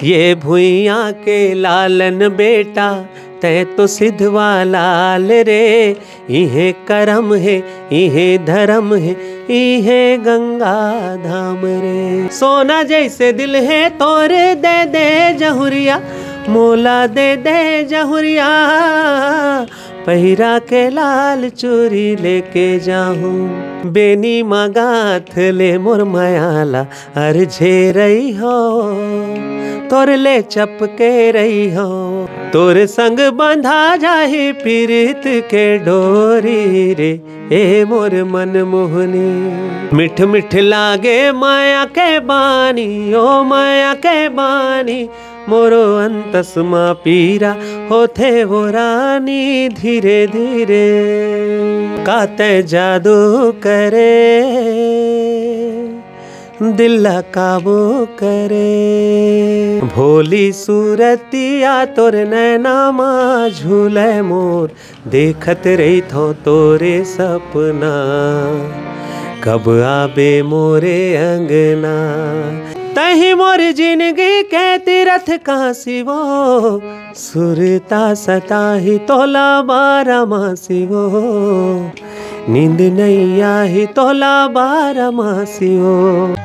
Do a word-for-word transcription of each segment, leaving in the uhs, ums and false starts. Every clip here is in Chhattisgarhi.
ये भुइयां के लालन बेटा, तै तो सिधवा लाल रे। इहे करम हे, इहे धरम हे, इहे गंगा धाम रे। सोना जैसे दिल हे तोर, दे दे जहुरिया, मोला दे दे जहुरिया। पहिरा के लाल चूरी लेके जाहूं, बेनी म गांथ ले मोर मयाला, अरझे रही हो, तोर ले चपके रही हो। तोर संग बंधा जाही पीरित के डोरी रे, ए मोर मन मोहनी। मिठ मिठ लागे माया के बानी, ओ माया के बानी, मोरो अंतस मा पीरा होथे वो रानी। धीरे धीरे काते जादू करे, दिल ला काबू करे। भोली सूरतिया तोर नैना मा झूले मोर, देखत रहिथो तोरे सपना, कब आबे मोरे अंगना। तही मोर जिंदगी के तीरथ काशी वो, सुरता सताही तोला बारा मासी वो, नींद नैया ही तोला बारा मासी वो।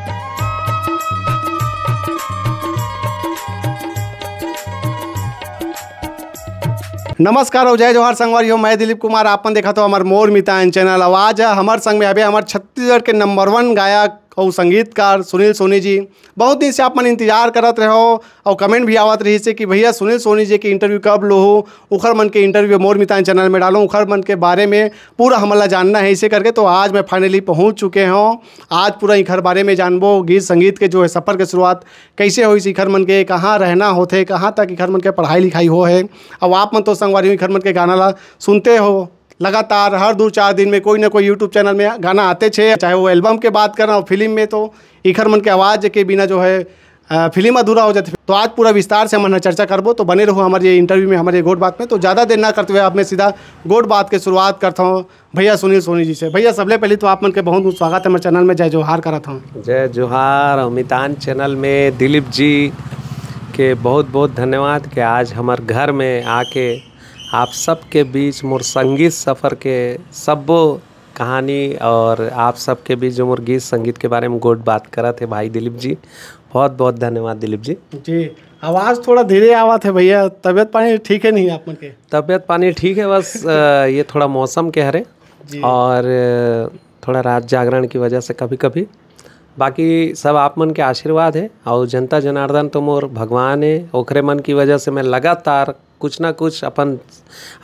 नमस्कार अउ जय जोहार संगवारी हो, मैं दिलीप कुमार, आपन देखत हो हमर मोर मितान चैनल। आवाज है हमर संग में अभी हमर छत्तीसगढ़ के नंबर वन गायक अउ संगीतकार सुनील सोनी जी। बहुत दिन से आप मन इंतजार करत रहो अउ कमेंट भी आवत रही से कि भैया सुनील सोनी जी के इंटरव्यू कब लो हो। उखर मन के इंटरव्यू मोर मितान चैनल में डालो, उखर मन के बारे में पूरा हमला जानना है इसे करके। तो आज मैं फाइनली पहुंच चुके हूँ। आज पूरा इखर बारे में जानबो, गीत संगीत के जो है सफर के शुरुआत कैसे होइस इखर मन के, कहाँ रहना होथे, कहाँ तक इखर मन के पढ़ाई लिखाई हो है। अब आप मन तो संगवारी हो इखर मन के गाना ला सुनते हो लगातार, हर दो चार दिन में कोई ना कोई यूट्यूब चैनल में गाना आते छे, चाहे वो एल्बम के बात करना हो, फिल्म में तो इखर मन के आवाज के बिना जो है अ, फिल्म अधूरा हो जाथे। तो आज पूरा विस्तार से हमन ह चर्चा करबो, तो बने रहो हमारे ये इंटरव्यू में, हमारे ये गोठ बात में। तो ज्यादा देर ना करते हुए अब मैं सीधा गोठ बात के शुरुआत करता हूँ भैया सुनील सोनी जी से। भैया, सबले पहले तो आप मन के बहुत बहुत स्वागत है हमारे चैनल में। जय जोहार करत हूँ। जय जोहार। अउ मितान चैनल में दिलीप जी के बहुत बहुत धन्यवाद कि आज हमर घर में आके आप सबके बीच मोर संगीत सफर के सब्बो कहानी और आप सबके बीच जो मोर गीत संगीत के बारे में गोठ बात करत है भाई दिलीप जी। बहुत बहुत धन्यवाद दिलीप जी। जी, आवाज थोड़ा धीरे आवत है भैया, तबीयत पानी ठीक है नहीं आप मन के? तबीयत पानी ठीक है, बस अ, ये थोड़ा मौसम के हरे जी। और अ, थोड़ा रात जागरण की वजह से कभी कभी, बाकी सब आप मन के आशीर्वाद है। और जनता जनार्दन तो मोर भगवान है, ओकरे मन की वजह से मैं लगातार कुछ ना कुछ अपन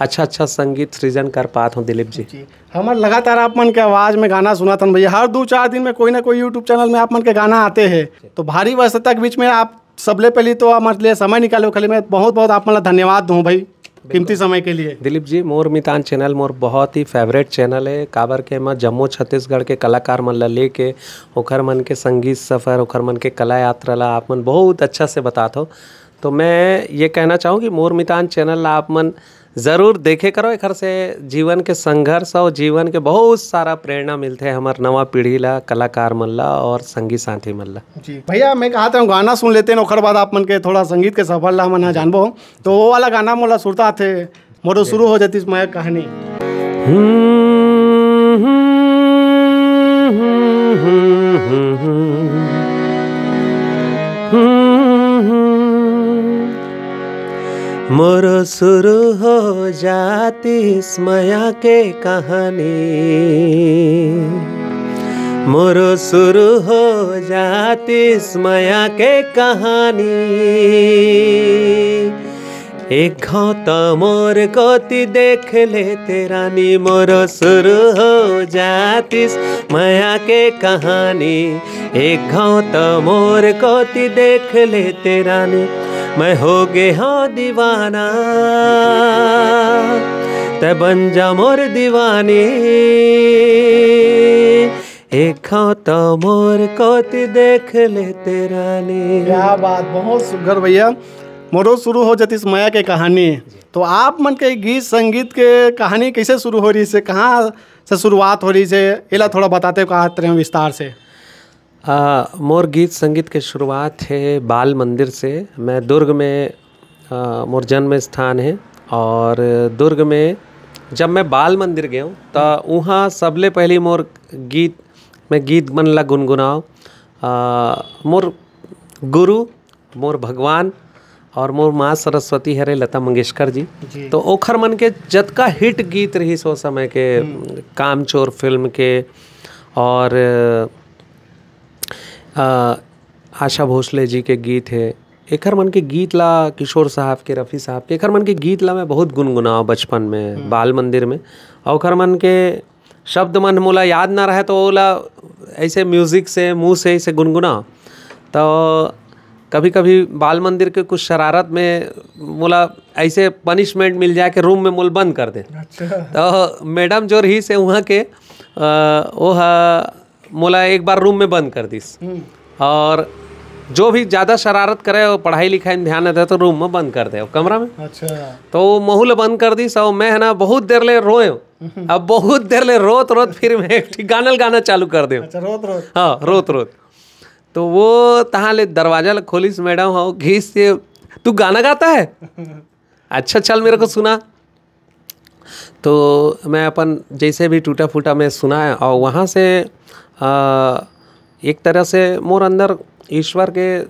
अच्छा अच्छा संगीत सृजन कर पात हूँ दिलीप जी। जी, हमर लगातार आप मन के आवाज में गाना सुनत हन भैया, हर दो चार दिन में कोई ना कोई यूट्यूब चैनल में आप मन के गाना आते हैं। तो भारी व्यस्तता के बीच में आप सबले पहले तो हमारे लिए समय निकाले, ओखर लिए मैं बहुत बहुत आप मन ला धन्यवाद दूँ भाई, कीमती समय के लिए। दिलीप जी, मोर मितान चैनल मोर बहुत ही फेवरेट चैनल है, काबर के एमा जम्मो छत्तीसगढ़ के कलाकार मन ला लेके ओखर मन के संगीत सफर, ओखर मन के कला यात्रा ला आप मन बहुत अच्छा से बतात हो। तो मैं ये कहना चाहूँ कि मोर मितान चैनल ला आप मन जरूर देखे करो, एखर से जीवन के संघर्ष और जीवन के बहुत सारा प्रेरणा मिलथे हमर नवा पीढ़ी ला, कलाकार मन ला और संगी साथी मन ला। जी भैया, मैं कहत हूँ गाना सुन लेते हैं, ओखर बाद आप मन के थोड़ा संगीत के सफर ला हमन ह जानबो। तो वो वाला गाना मोला सुरता आथे, मोरो शुरू हो जातिस मया कहानी। मोरो शुरू हो जातिस मया के कहानी, मोरो शुरू हो जातिस मया के कहानी। एक घाव त मोर कोति देख लेते रानी, मोरो शुरू हो जातिस मया के कहानी। एक घाव त मोर कोति देख लेते रानी, मैं हो गे हौं दीवाना, तै बन जा मोर दीवानी। एक घाव त मोर कोति देख लेते रानी। क्या बात, बहुत सुघर भैया। मोरो शुरू हो जातिस मया के कहानी। तो आप मन के गीत संगीत के कहानी कैसे शुरू हो रही से, कहाँ से शुरुआत हो रही से, एला थोड़ा बताते का तेरे विस्तार से। अ, मोर गीत संगीत के शुरुआत हे बाल मंदिर से। मैं दुर्ग में, अ, मोर जन्म स्थान हे और दुर्ग में जब मैं बाल मंदिर गेंव, त उहाँ सबले पहिली मोर गीत, मैं गीत मन ला गुनगुनाव। अ, मोर गुरु, मोर भगवान और मोर माँ सरस्वती हरे, लता मंगेशकर जी। जी। तो ओखर मन के जतका हिट गीत रहिस ओ समय के, हम्म। कामचोर फिल्म के और, अ, आशा भोसले जी के गीत हे, एखर मन के गीत ला, किशोर साहब के, रफ़ी साहब के, एखर मन के गीत ला मैं बहुत गुनगुनाव बचपन में, हम्म। बाल मंदिर में। और ओखर मन के शब्द मन मोला याद ना रहे, तो ओला ऐसे म्यूजिक से, मुंह से ऐसे गुनगुनाव। तो कभी-कभी बाल मंदिर के कुछ शरारत में मोला ऐसे पनिशमेंट मिल जाए कि रूम में मोला बंद कर दे। अच्छा। तो मैडम जो रहिस हे उहाँ के, अ, वो ह-, मोला एक बार रूम में बंद कर दिस। हम्म। और जो भी ज़्यादा शरारत करे, वो पढ़ाई लिखाई में ध्यान न दे, तो रूम में बंद कर दे, वो कमरा में। अच्छा। तो वो महू ल बंद कर दिस, और मैं है ना, बहुत देर ले रोएंव। अब बहुत देर ले रोत रोत फिर मैं एक ठी गाना ल गाना चालू कर देंव। अच्छा, रोत रोत। हाँ, रोत रोत। तो वो तहाँ ले दरवाजा ल खोलिस मैडम, हो घिस से, "तू गाना गाता है? अच्छा, चल मेरे को सुना।" तो मैं अपन जैसे भी टूटा फूटा मैं सुनाएंव, और वहाँ से, अ, एक तरह से मोर अंदर ईश्वर के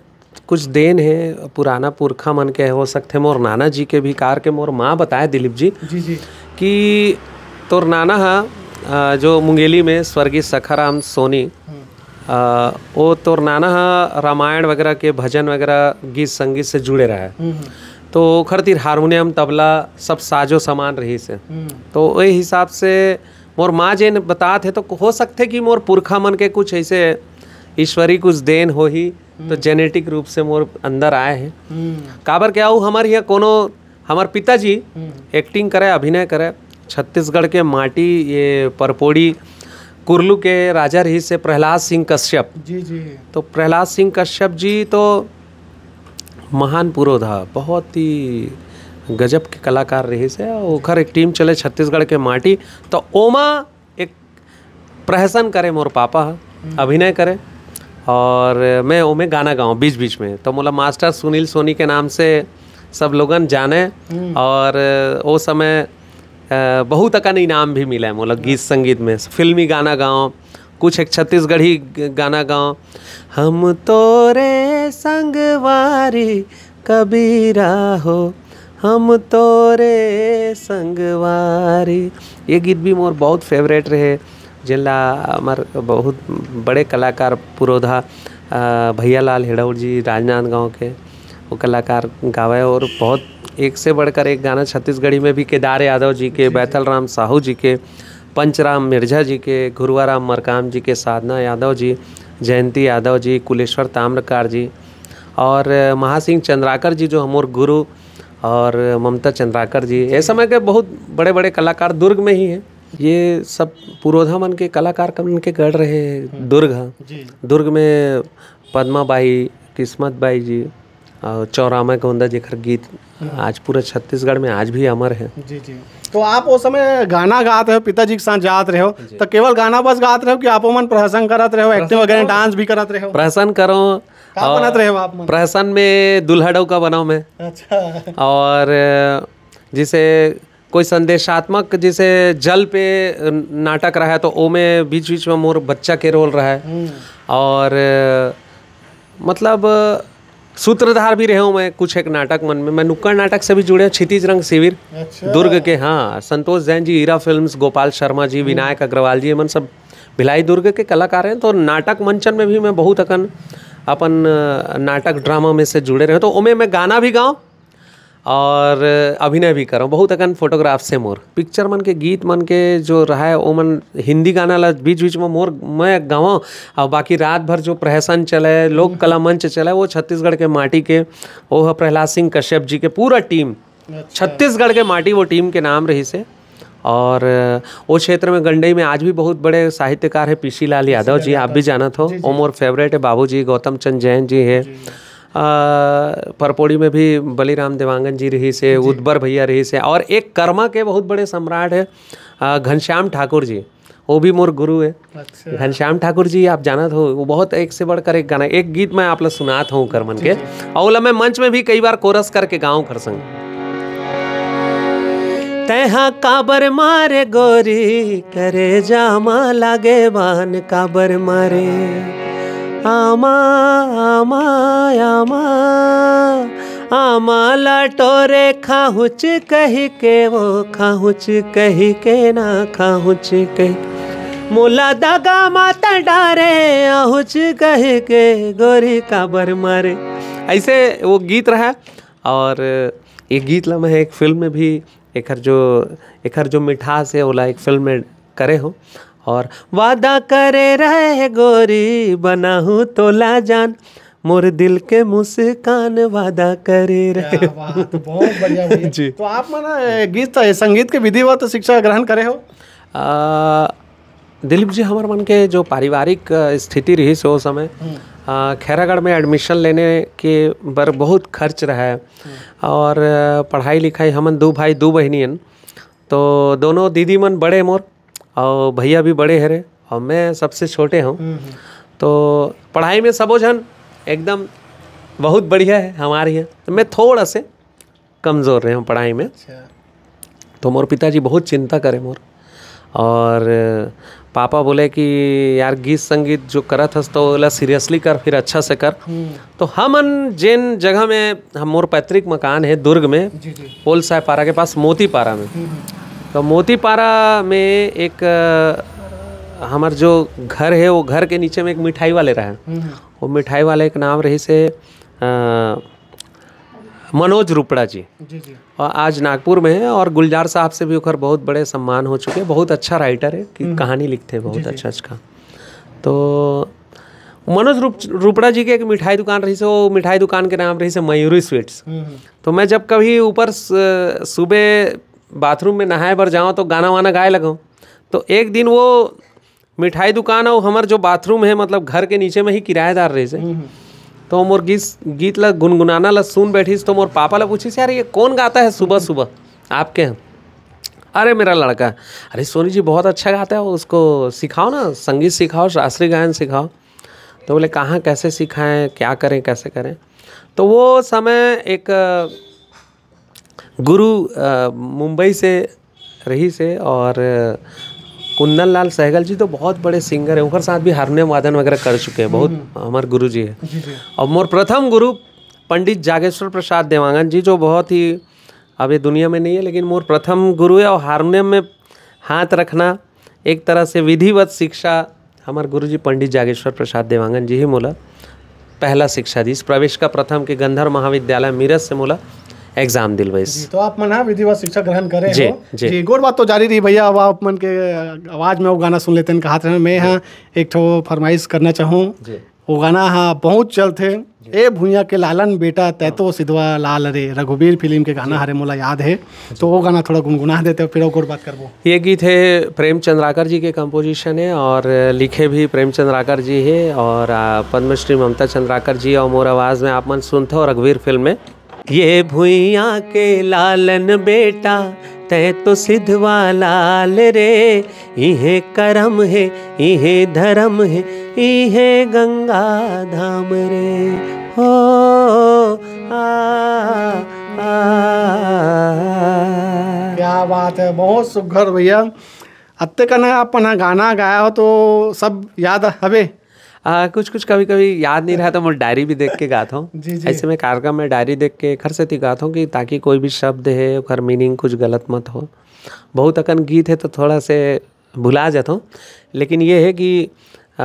कुछ देन हे, पुराना पुरखा मन के हो सकथे, मोर नाना जी के भी, कार के मोर माँ बताए, दिलीप जी, जी, जी। कि तोर नाना हा, अ, जो मुंगेली में स्वर्गीय सखाराम सोनी, हम्म। अ, वो तोर नाना हा रामायण वगैरह के भजन वगैरह गीत संगीत से जुड़े रहे। हम्म, हम्म। तो ओखर तीर हारमोनियम, तबला, सब साजो सामान रहिस हे। हम्म। तो ओही हिसाब से मोर माँ जेन बतात हे, तो हो सकथे कि मोर पुरखा मन के कुछ ऐसे ईश्वरी कुछ देन होही, तो हम्म। जेनेटिक रूप से मोर अंदर आए हे। हम्म। काबर के अउ हमर यहाँ कोनो, हमर पिताजी हम्म। एक्टिंग करे, अभिनय करे, छत्तीसगढ़ के माटी, ये परपोड़ी कुर्लू के राजा रहिस हे प्रहलाद सिंह कश्यप। जी, जी। तो प्रहलाद सिंह कश्यप जी तो महान पुरोधा, बहुत ही गजब के कलाकार रहिस हे। ओखर एक टीम चले छत्तीसगढ़ के माटी, तो ओमा एक प्रहसन करे मोर पापा ह, हम्म। अभिनय करे, और मैं ओमे गाना गाऊँ बीच-बीच में। तो मोला मास्टर सुनील सोनी के नाम से सब लोगन जाने, हम्म। और ओ समय, अ, बहुत अकन इनाम भी मिले मोला गीत संगीत में। फिल्मी गाना गाऊँ, कुछ एक छत्तीसगढ़ी ग-, गाना गाऊँ, "हम तोरे संगवारी कबीरा हो, हम तोरे संगवारी।" ये गीत भी मोर बहुत फेवरेट रहे, जेन ला हमर बहुत बड़े कलाकार पुरोधा, अ, भैया लाल हेड़ौर जी, राजनांदगांव के, वो कलाकार गावे, और बहुत एक से बढ़कर एक गाना छत्तीसगढ़ी में भी केदार यादव जी के, जी, जी। बैतल राम साहू जी के, पंचराम मिर्झा जी के, घुरुआ राम मरकाम जी के, साधना यादव जी, जयंती यादव जी, कुलेश्वर ताम्रकार जी और महासिंह चंद्राकर जी, जो हमर गुरु, और ममता चंद्राकर जी, ये समय के बहुत बड़े-बड़े कलाकार दुर्ग में ही हैं। ये सब पुरोधा मन के कलाकार मन के गढ़ रहे हम्म। दुर्ग ह। जी। दुर्ग में पद्मा बाई, किस्मत बाई जी और चौरामा गोंदा, जेकर गीत हम्म। आज पूरा छत्तीसगढ़ में आज भी अमर है। जी, जी। तो आप वो समय गाना गात रहे हो, पिताजी के साथ जात रहे हो, जी। तो केवल गाना बस गात रहे हो कि आप ओमन प्रहसन करत रहे हो, एक्टिंग प्रहसन वगैरह, करो। डांस भी करत रहे हो? प्रहसन करो। का और बनत रहे हो आप मन? प्रहसन में दूल्हा डौका बनाओ मैं। अच्छा। और जैसे कोई संदेशात्मक, जैसे जल पे नाटक रहा है, तो ओमे बीच-बीच में मोर बच्चा के रोल रहा है। हम्म। और मतलब सूत्रधार भी रहे हूँ मैं कुछ एक नाटक मन में। मैं नुक्कड़ नाटक से भी जुड़े हूँ, क्षितिज रंग शिविर, अच्छा। दुर्ग के, हाँ, संतोष जैन जी, हीरा फिल्म्स, गोपाल शर्मा जी, हम्म। विनायक अग्रवाल जी, ये मन सब भिलाई दुर्ग के कलाकार हैं। तो नाटक मंचन में भी मैं बहुत अकन अपन, अ, नाटक ड्रामा में से जुड़े रहे हूँ। तो ओमे मैं गाना भी गाऊँ और अभिनय भी करूँ। बहुत अकन फोटोग्राफ से मोर पिक्चर मन के गीत मन के जो रहा है, वो मन हिंदी गाना ला बीच बीच में मोर मैं गाऊँ। और बाकी रात भर जो प्रहसन चले, लोक कला मंच चले, वो छत्तीसगढ़ के माटी के, वो ह प्रहलाद सिंह कश्यप जी के पूरा टीम, अच्छा। छत्तीसगढ़ के माटी वो टीम के नाम रहिस हे। और वो क्षेत्र में गंडई में आज भी बहुत बड़े साहित्यकार है पीसी लाल यादव जी, आप भी जानत हो, जी, जी। वो मोर फेवरेट है, बाबू जी, गौतम चंद जैन जी है। जी। आ, परपोड़ी में भी बलिराम देवांगन जी रहिस हे, जी। उदबर भैया रहिस हे, और एक कर्मा के बहुत बड़े सम्राट है, आ, घनश्याम ठाकुर जी, वो भी मोर गुरु है। अच्छा। घनश्याम ठाकुर जी, आप जानत हो, वो बहुत एक से बढ़कर एक गाना, एक गीत मैं आप ला सुनात हूँ ओकर मन के, और ओला मैं मंच में भी कई बार कोरस करके गाँव ओकर संग। तैहा काबर मारे गोरी, करे जामा लागे बान काबर मारे, आमा, आमा, आमा, आमा ला टोरे खाहुच कही के, वो खाहुच कही के ना खाहुच कही, मोला दगा माता डारे आहुच कही के, गोरी काबर मारे। ऐसे वो गीत रहा। और ये गीत ला मैं एक फिल्म में भी, एखर जो एखर जो मिठास है, ओला एक फिल्म में करे हो। और वादा करे रहे गोरी, बनाहू तोला जान, मोर दिल के मुस्कान वादा करे रहे। क्या बात, बहुत बढ़िया भैया। जी। तो आप मन ना, ए, गीत, ए, संगीत के विधिवत शिक्षा ग्रहण करे हो? आ, दिलीप जी, हमर मन के जो पारिवारिक अ, स्थिति रहिस ओ समय, अ, खैरागढ़ में एडमिशन लेने के बर बहुत खर्च रहा है, और अ, पढ़ाई लिखाई, हमन दू भाई दू बहिनी हन, तो दोनों दीदी मन बड़े मोर, और भैया भी बड़े हरे, और मैं सबसे छोटे हूँ। तो पढ़ाई में सबो झन एकदम बहुत बढ़िया है हमारे यहाँ, तो मैं थोड़ा से कमज़ोर रहे हूँ पढ़ाई में। अच्छा। तो मोर पिताजी बहुत चिंता करे मोर, और पापा बोले कि यार, गीत संगीत जो करत हस, तो ओला सीरियसली कर, फिर अच्छा से कर। तो हमन जेन जगह में, हम, मोर पैतृक मकान है दुर्ग में, जी, जी। पोलसाय पारा के पास मोती पारा में। तो मोती पारा में एक अ, हमर जो घर है, वो घर के नीचे में एक मिठाई वाले रहे। वो मिठाई वाले के नाम रहिस हे अ, मनोज रुपड़ा जी। जी, जी। और आज नागपुर में है, और गुलजार साहब से भी ओकर बहुत बड़े सम्मान हो चुके हैं। बहुत अच्छा राइटर है कि कहानी लिखते हैं बहुत अच्छा अच्छा। तो मनोज रूप रुपड़ा जी के एक मिठाई दुकान रहिस हे, वो मिठाई दुकान के नाम रहिस हे मयूरी स्वीट्स। तो मैं जब कभी ऊपर स- सुबह बाथरूम में नहाए बर जाऊँ, तो गाना वाना गाए लगाऊँ। तो एक दिन वो मिठाई दुकान और हमर जो बाथरूम है, मतलब घर के नीचे में ही किराएदार रहिस हे। तो मोर गीत गीत ला गुनगुनाना ला सुन बैठिस, तो मोर पापा ला पूछिस, यार, ये कौन गाता है सुबह सुबह आपके यहाँ? अरे, मेरा लड़का। अरे सोनी जी, बहुत अच्छा गाता है, उसको सिखाओ ना, संगीत सिखाओ, शास्त्रीय गायन सिखाओ। तो बोले, कहाँ, कैसे सिखाएं, क्या करें, कैसे करें? तो वो समय एक अ, गुरु अ, मुंबई से रहिस हे, और अ, कुंदन लाल सहगल जी तो बहुत बड़े सिंगर हैं, उनकर साथ भी हारमोनियम वादन वगैरह कर चुके हैं, बहुत हमारे गुरु जी हैं। जी, जी। और मोर प्रथम गुरु पंडित जागेश्वर प्रसाद देवांगन जी, जो बहुत ही, अब ये दुनिया में नहीं है, लेकिन मोर प्रथम गुरु है। और हारमोनियम में हाथ रखना, एक तरह से विधिवत शिक्षा, हमारे गुरु जी पंडित जागेश्वर प्रसाद देवांगन जी ही मोला पहला शिक्षा दीस। प्रवेशिका प्रथम के गंधर्व महाविद्यालय मीरत से मोला एग्जाम दिलवाइस। जी, तो आप मन हा विधिवत शिक्षा ग्रहण करे जी, हो। जी। जी, गोठ बात तो जारी रही भैया। अब आप मन के आवाज में वो गाना सुन लेते हैं, कहा थे, मैं यहाँ एक ठो फरमाइश करना चाहूँ। जी। वो गाना हा बहुत चलत हे, ए भुइयां के लालन बेटा, तै तो सिधवा लाल रे, रघुवीर फिल्म के गाना हरे, मोला याद है। तो वो गाना थोड़ा गुनगुना देते, फिर वो गोठ बात करबो। ये गीत है प्रेम चंद्राकर जी के कंपोजिशन है, और लिखे भी प्रेम चंद्राकर जी है, और आ, पद्मश्री ममता चंद्राकर जी और मोर आवाज में आप मन सुनते हो रघुवीर फिल्म में। ये भुइयां के लालन बेटा, तै तो सिधवा लाल रे, इहे करम है, इहे धरम है, इहे गंगा धाम रे। हो, आ, आ, आ। क्या बात है, बहुत सुघर भैया। अत्ते कन अपन हा गाना गाया हो तो सब याद हवे? आ, कुछ कुछ कभी कभी याद नहीं रहा, तो मैं डायरी भी देख के गाता हूँ। जी, जी। ऐसे में कार्यक्रम में डायरी देख के खर से गाता हूँ कि ताकि कोई भी शब्द है, ओकर मीनिंग कुछ गलत मत हो। बहुत अकन गीत है तो थोड़ा से भुला जाता हूँ, लेकिन ये है कि आ,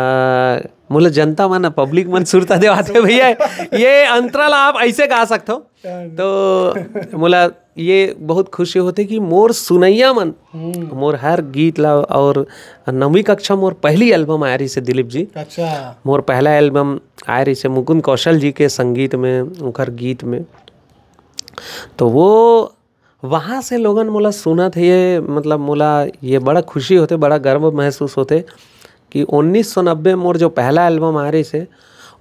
मोला जनता मन, पब्लिक मन सुरता देवाथे भैया, ये अंतरा ला आप ऐसे गा सकते हो। तो मोला ये बहुत खुशी होथे कि मोर सुनैया मन मोर हर गीत ला, और नवीं कक्षा मोर पहली एल्बम आए रहिस हे दिलीप जी। अच्छा। मोर पहला एल्बम आए रहिस हे मुकुंद कौशल जी के संगीत में, उनकर गीत में। तो वो वहाँ से लोगन मोला सुनत हे, ये मतलब मोला ये बड़ा खुशी होथे, बड़ा गर्व महसूस होथे कि उन्नीस सौ नब्बे मोर जो पहला एल्बम आए रहिस हे,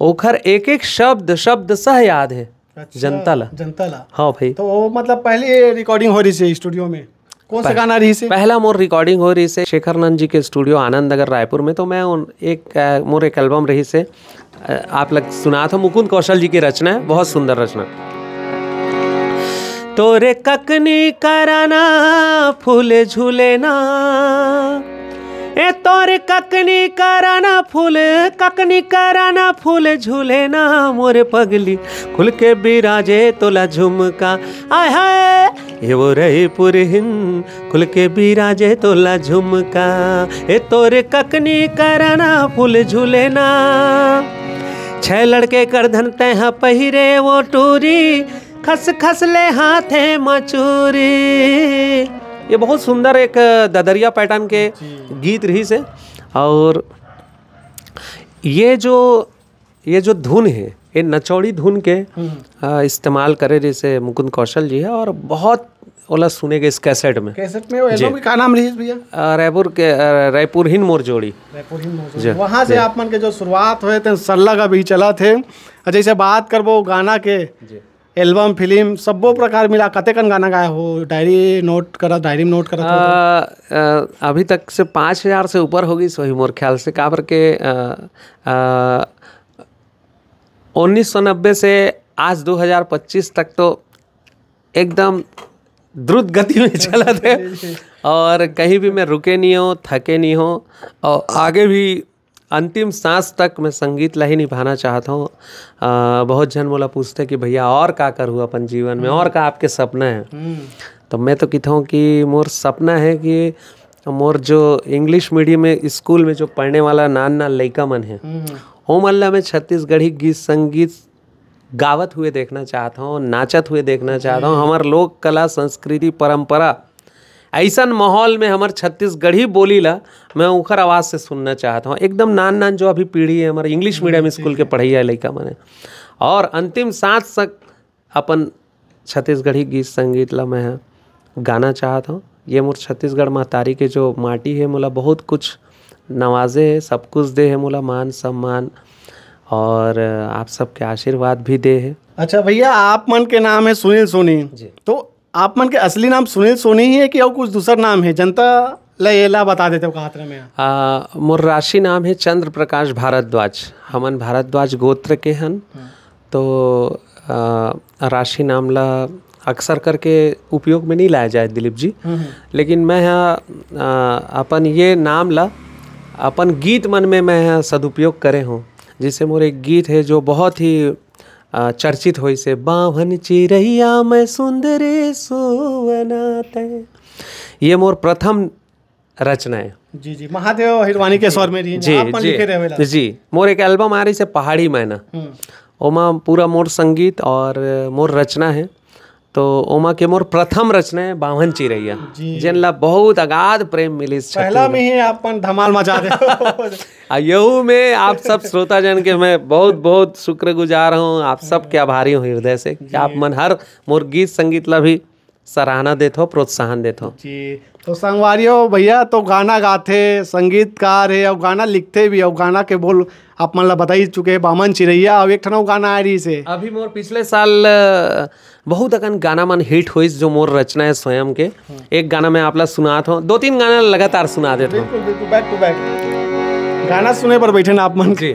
ओखर एक एक शब्द शब्द सह याद है अच्छा, जनता ला। जनता ला। हाँ भाई। तो वो मतलब पहली रिकॉर्डिंग हो रही थी स्टूडियो में? कौन सा गाना रहिस हे? पहला मोर recording हो रहिस हे शेखर नंद जी के studio आनंद नगर रायपुर में। तो मैं उन, एक, अ, मोर एक album रहिस हे, अ, आप लग सुनात हों, मुकुंद कौशल जी की रचना है, बहुत सुंदर रचना। तोरे ककनी कराना फूल झूलेना, ए तोरे ककनी कराना फूल, ककनी कराना फूल झूलेना, मोर पगली खुल के बिराजे तोला झुमका। आय हाय, ए वो रईपुरहिन खुल के बिराजे तोला झुमका, ए तोरे ककनी कराना फूल झूलेना। छै लड़के कर धन तैं हा पहिरे वो टूरी, खस खस ले हाथे मचूरी। ये बहुत सुंदर एक ददरिया pattern के जी। गीत रहिस हे। और ये जो, ये जो धुन हे, ये नचौड़ी धुन के, हम्म। अ, इस्तेमाल करे रहिस हे मुकुंद कौशल जी हे, और बहुत ओला सुने गए इस cassette में। Cassette में वो जी। Album के का नाम रहिस भैया? अ, रायपुर के, अ, रायपुरहिन मोर जोड़ी। रायपुरहिन मोर जी। जोड़ी। वहाँ से जी। आप मन के जो शुरुआत होए थे, सल्लग अभी चलत हे। और जैसे बात करबो गाना के, जी। Album, film, सब्बो प्रकार मिला कतेकन गाना गाए हो? Diary note करत, diary में note करत हो तो? अ, अ, अभी तक से पाँच हजार से ऊपर हो गई, सही मोर ख्याल से, काबर के, अ, अ, उन्नीस सौ नब्बे से आज दो हज़ार पच्चीस तक तो एकदम द्रुत गति में चलत हे। जी, जी। और कहीं भी मैं रुके नहीं हों, थके नहीं हों, और आगे भी अंतिम सांस तक मैं संगीत ला ही निभाना चाहत हों। अ, बहुत झन मोला पूछथे कि भैया, और का करहू अपन जीवन में, हम्म। और का आपके सपना हे? हम्म। तो मैं तो कहत हों कि मोर सपना हे कि मोर जो English medium में, school में जो पढ़ने वाला नान नान लइका मन हे, हम्म। ओमन ला मैं छत्तीसगढ़ी गीत संगीत गावत हुए देखना चाहत हों, नाचत हुए देखना चाहत हों। जी। हमर लोक कला, संस्कृति, परंपरा, ऐसन माहौल में हमर छत्तीसगढ़ी बोली ला मैं उखर आवाज़ से सुनना चाहत हों। एकदम नान नान जो अभी पीढ़ी हे हमर English medium हम्म, school जी, के जी। पढ़इया लइका मन हे, और अंतिम सांस तक अपन छत्तीसगढ़ी गीत संगीत ला मैं ह गाना चाहत हों। ये मोर छत्तीसगढ़ महतारी के जो माटी हे, मोला बहुत कुछ नवाजे हे, सब कुछ दे हे मोला, मान सम्मान, और आप सबके आशीर्वाद भी दे हे। अच्छा भैया, आप मन के नाम हे सुनील सोनी, जी। तो आप मन के असली नाम सुनील सोनी ही हे कि अउ कुछ दूसर नाम हे? जनता ल एला बता देते हो कहात रहे मैं। आ, मोर राशि नाम हे चंद्र प्रकाश भारद्वाज। हमन भारद्वाज गोत्र के हन। हम्म। तो, आ, राशि नाम ला अक्सर करके उपयोग में नहीं लाया जाए, दिलीप जी। हम्म, हम्म। लेकिन मैं ह, आ, अपन ये नाम ला अपन गीत मन में मैं ह सदुपयोग करे हों। जैसे मोर एक गीत हे जो बहुत ही, आ, चर्चित होइस हे, "बाभन चिरैया मैं सुंदरी सुवना तैं।" ये मोर प्रथम रचना हे। जी, जी, महादेव अहिरवानी के स्वर में रहिन, जी, आप मन जी, लिखे रहे हो ला। जी, मोर एक album आ रहिस हे पहाड़ी मैना, हम्म। ओमा पूरा मोर संगीत और मोर रचना हे। तो ओमा के मोर प्रथम रचना हे बाभन चिरैया, जी। जेन ला बहुत अगाध प्रेम मिलिस पहला छत्तीसगढ़। में ही आप मन धमाल मचा दे। आ, यहू में आप सब श्रोता जन के मैं बहुत, बहुत शुक्रगुजार हों, आप सब के आभारी हों हृदय से कि जी। आप मन हर मोर गीत संगीत ला भी सराहना देत हो, प्रोत्साहन देत हो। जी, तो संगवारी हो, भैया तो गाना गाथे, संगीतकार हे, अउ गाना लिखथे भी, अउ गाना के बोल आप मन ला बता ही चुके हे, बाभन चिरैया, अउ एक ठन अउ गाना आ रहिस हे। अभी मोर पिछले साल, अ, बहुत अकन गाना मन hit होइस, जो मोर रचना हे स्वयं के। हम्म। एक गाना मैं आप ला सुनात हों, दो तीन गाना लगातार सुना देत हों। बिल्कुल, बिल्कुल, back to back। गाना सुने बर बैठे ना आप मन। जी।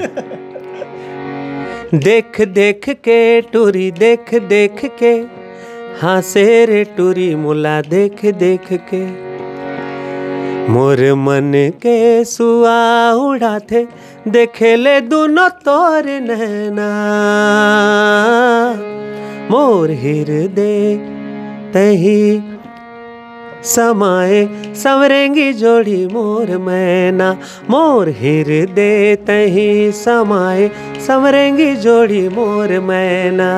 देख देख के टूरी, देख देख के हाँसे रे टूरी मोला देख देख के। मोर मन के सुआ उड़ाथे, देखे ले दुनो तोर नैना। मोर हृदय तही समाए, संवरेंगी जोड़ी मोर मैना। मोर हृदय तही समाए, संवरेंगी जोड़ी मोर मैना।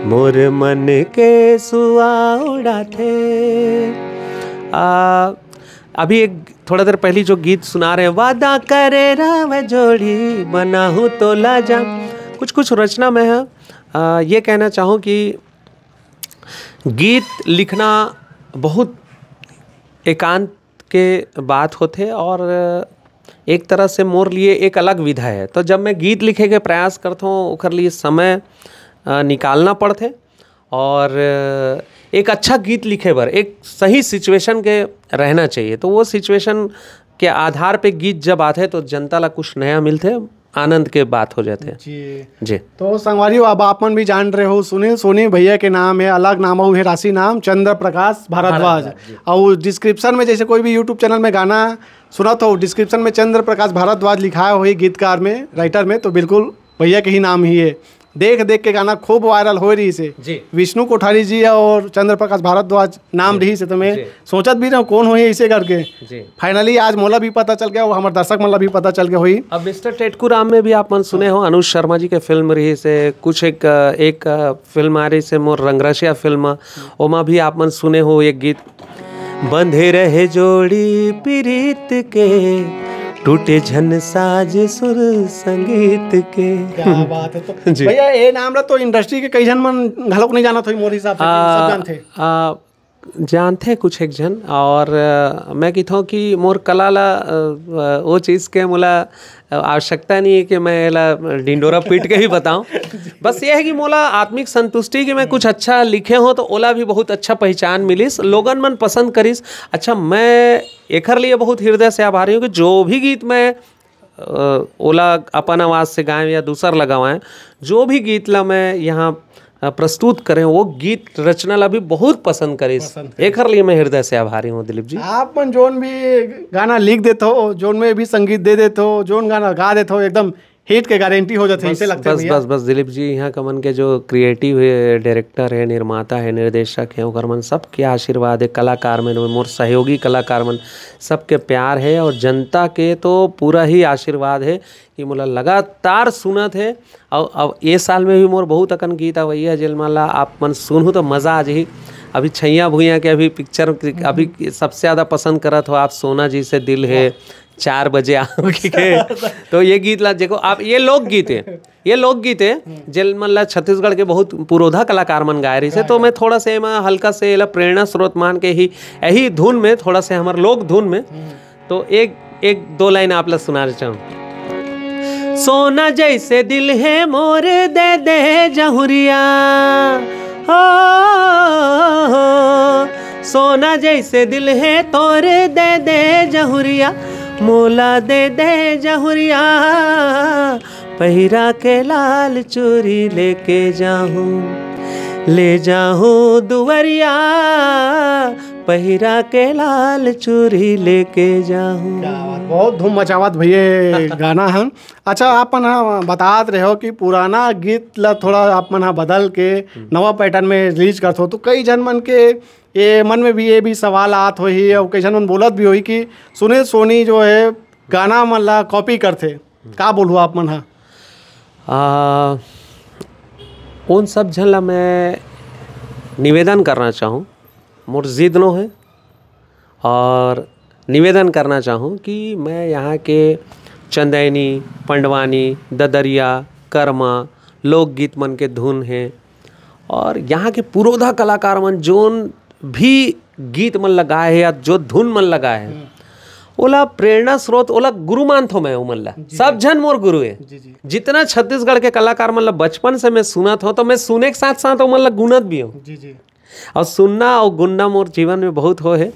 मोर मन के सुआ उड़ाथे। आ, अभी एक थोड़ा देर पहली जो गीत सुना रहे हैं, "वादा करे राम जोड़ी बनाहूँ तो लाजा", कुछ कुछ रचना में है। आ, ये कहना चाहूँ कि गीत लिखना बहुत एकांत के बात होथे और एक तरह से मोर लिए एक अलग विधा है। तो जब मैं गीत लिखे के प्रयास करथों, ओकर लिए समय, अ, निकालना पड़थे और एक अच्छा गीत लिखे बर एक सही सिचुएशन के रहना चाहिए, तो वो सिचुएशन के आधार पे गीत जब आथे तो जनता ला कुछ नया मिलथे, आनंद के बात हो जाथे। जी। जी। तो संगवारी हो, अब आप मन भी जान रहे हो, सुनील सोनी भैया के नाम है, अलग नाम अउ है राशि नाम चंद्र प्रकाश भारद्वाज। भारद्वाज, जी। और डिस्क्रिप्शन में जैसे कोई भी यूट्यूब चैनल में गाना सुनत हो, डिस्क्रिप्शन में चंद्र प्रकाश भारद्वाज लिखाए होही गीतकार में, राइटर में, तो बिल्कुल भैया के ही नाम ही है। देख देख के गाना खूब वायरल हो रही से। जी। विष्णु कोठारी जी और चंद्र प्रकाश भारद्वाज नाम जी। रही से, तो मैं जी। सोचत भी रहूं कौन होही ऐसे करके। जी। फाइनली आज मोला भी पता चल गया, वो हमारे दर्शक मन ला भी पता चल गया होही। अब मिस्टर टेटकू राम में भी आप मन सुने हो, अनुज शर्मा जी के फिल्म रही से, कुछ एक, एक फिल्म आ रही से मोर रंगरसिया फिल्म, ओमा भी आप मन सुने हो एक गीत, बंधे रहे जोड़ी पीरीत के, टूटे झन साज सुर संगीत के। क्या बात है। तो जी। भैया, ये नाम ला तो इंडस्ट्री के कई झन मन घलोक नहीं जानत होही, मोर हिसाब से, आ, सब जानथे। आ, जानथे कुछ एक झन, और, अ, मैं किथों कि मोर कला ला, अ, अ, वो चीज़ के मोला, अ, आवश्यकता नहीं है कि मैं एला डिंडोरा पीट के ही बताऊं। बस ये है कि मोला आत्मिक संतुष्टि कि मैं कुछ अच्छा लिखे हों, तो ओला भी बहुत अच्छा पहचान मिलिस, लोगन मन पसंद करिस। अच्छा, मैं एखर लिए बहुत हृदय से आभारी हूँ कि जो भी गीत मैं, अ, ओला अपन आवाज़ से गाएं या दूसर ला गवाएं, जो भी गीत ला मैं यहाँ, अ, प्रस्तुत करें, वो गीत रचना ला भी बहुत पसंद करिस। पसंद करिस। एखर लिए मैं हृदय से आभारी हूँ, दिलीप जी। आप मन जोन भी गाना लिख देत हो, जोन में भी संगीत दे देत हो, जोन गाना गा देत हो, एकदम हिट के गारंटी हो जाथे, बस, ऐसे लगथे बस, भैया। बस, बस, दिलीप जी, यहाँ का मन के जो क्रिएटिव है, डायरेक्टर है, निर्माता है, निर्देशक है, ओकर मन सबके आशीर्वाद है, कलाकार मन, मोर सहयोगी कलाकार मन, सबके प्यार है और जनता के तो पूरा ही आशीर्वाद है कि मोला लगातार सुनत है। और अब ये साल में भी मोर बहुत अकन गीत आवइया, जेन मन ला आप मन सुनहू तो मज़ा आ जाही। अभी छैया भुइयां के अभी पिक्चर अभी सबसे ज़्यादा पसंद करत हो आप, सोना जइसे दिल है, चार बजे आओगे के। तो ये गीत ला देखो आप, ये लोकगीत है, ये लोकगीत है, जेन मन ला छत्तीसगढ़ के बहुत पुरोधा कलाकार मन गाए रहिसे। तो मैं थोड़ा से एमा हल्का से एला प्रेरणा स्रोत मान के ही यही धुन में, थोड़ा से हमर लोक धुन में, तो एक, एक दो लाइन आप ला सुनाना चाहूँ। सोना जैसे दिल है मोर, दे दे जहुरिया, हो, सोना जैसे दिल है तोर, दे दे जहुरिया, मोला दे दे जहुरिया, पहिरा के लाल चूरी लेके जाहूँ, ले जाहूँ दुवरिया, पहिरा के लाल चूरी लेके जाहूँ। क्या बात, बहुत धूम मचावत भैया ये गाना है। अच्छा, आप मन ह बतात रहे हो कि पुराना गीत ला थोड़ा आप मन ह बदल के नवा पैटर्न में रिलीज करत हो, तो कई झन मन के ये मन में भी ये भी सवाल आत होही और कई झन मन बोलत भी होही कि सुनील सोनी जो है गाना मन ला कॉपी करथे, का बोलहु आप मन ह? आ, उन सब झन ला मैं निवेदन करना चाहूँ, मोर जिद नो है और निवेदन करना चाहूँ कि मैं यहाँ के चंदैनी, पंडवानी, ददरिया, कर्मा, लोकगीत मन के धुन है और यहाँ के पुरोधा कलाकार मन जोन भी गीत मन लगाए है या जो धुन मन लगाए है, ओला प्रेरणा स्रोत, ओला गुरु मानथो मैं, ओमन ला। जी। सब झन मोर गुरु है। जी, जी। जितना छत्तीसगढ़ के कलाकार मन ला बचपन से मैं सुनत हूँ, तो मैं सुने के साथ साथ ओमन ला गुनत भी हूँ। जी, जी। और सुनना और गुनना मोर जीवन में बहुत हो है।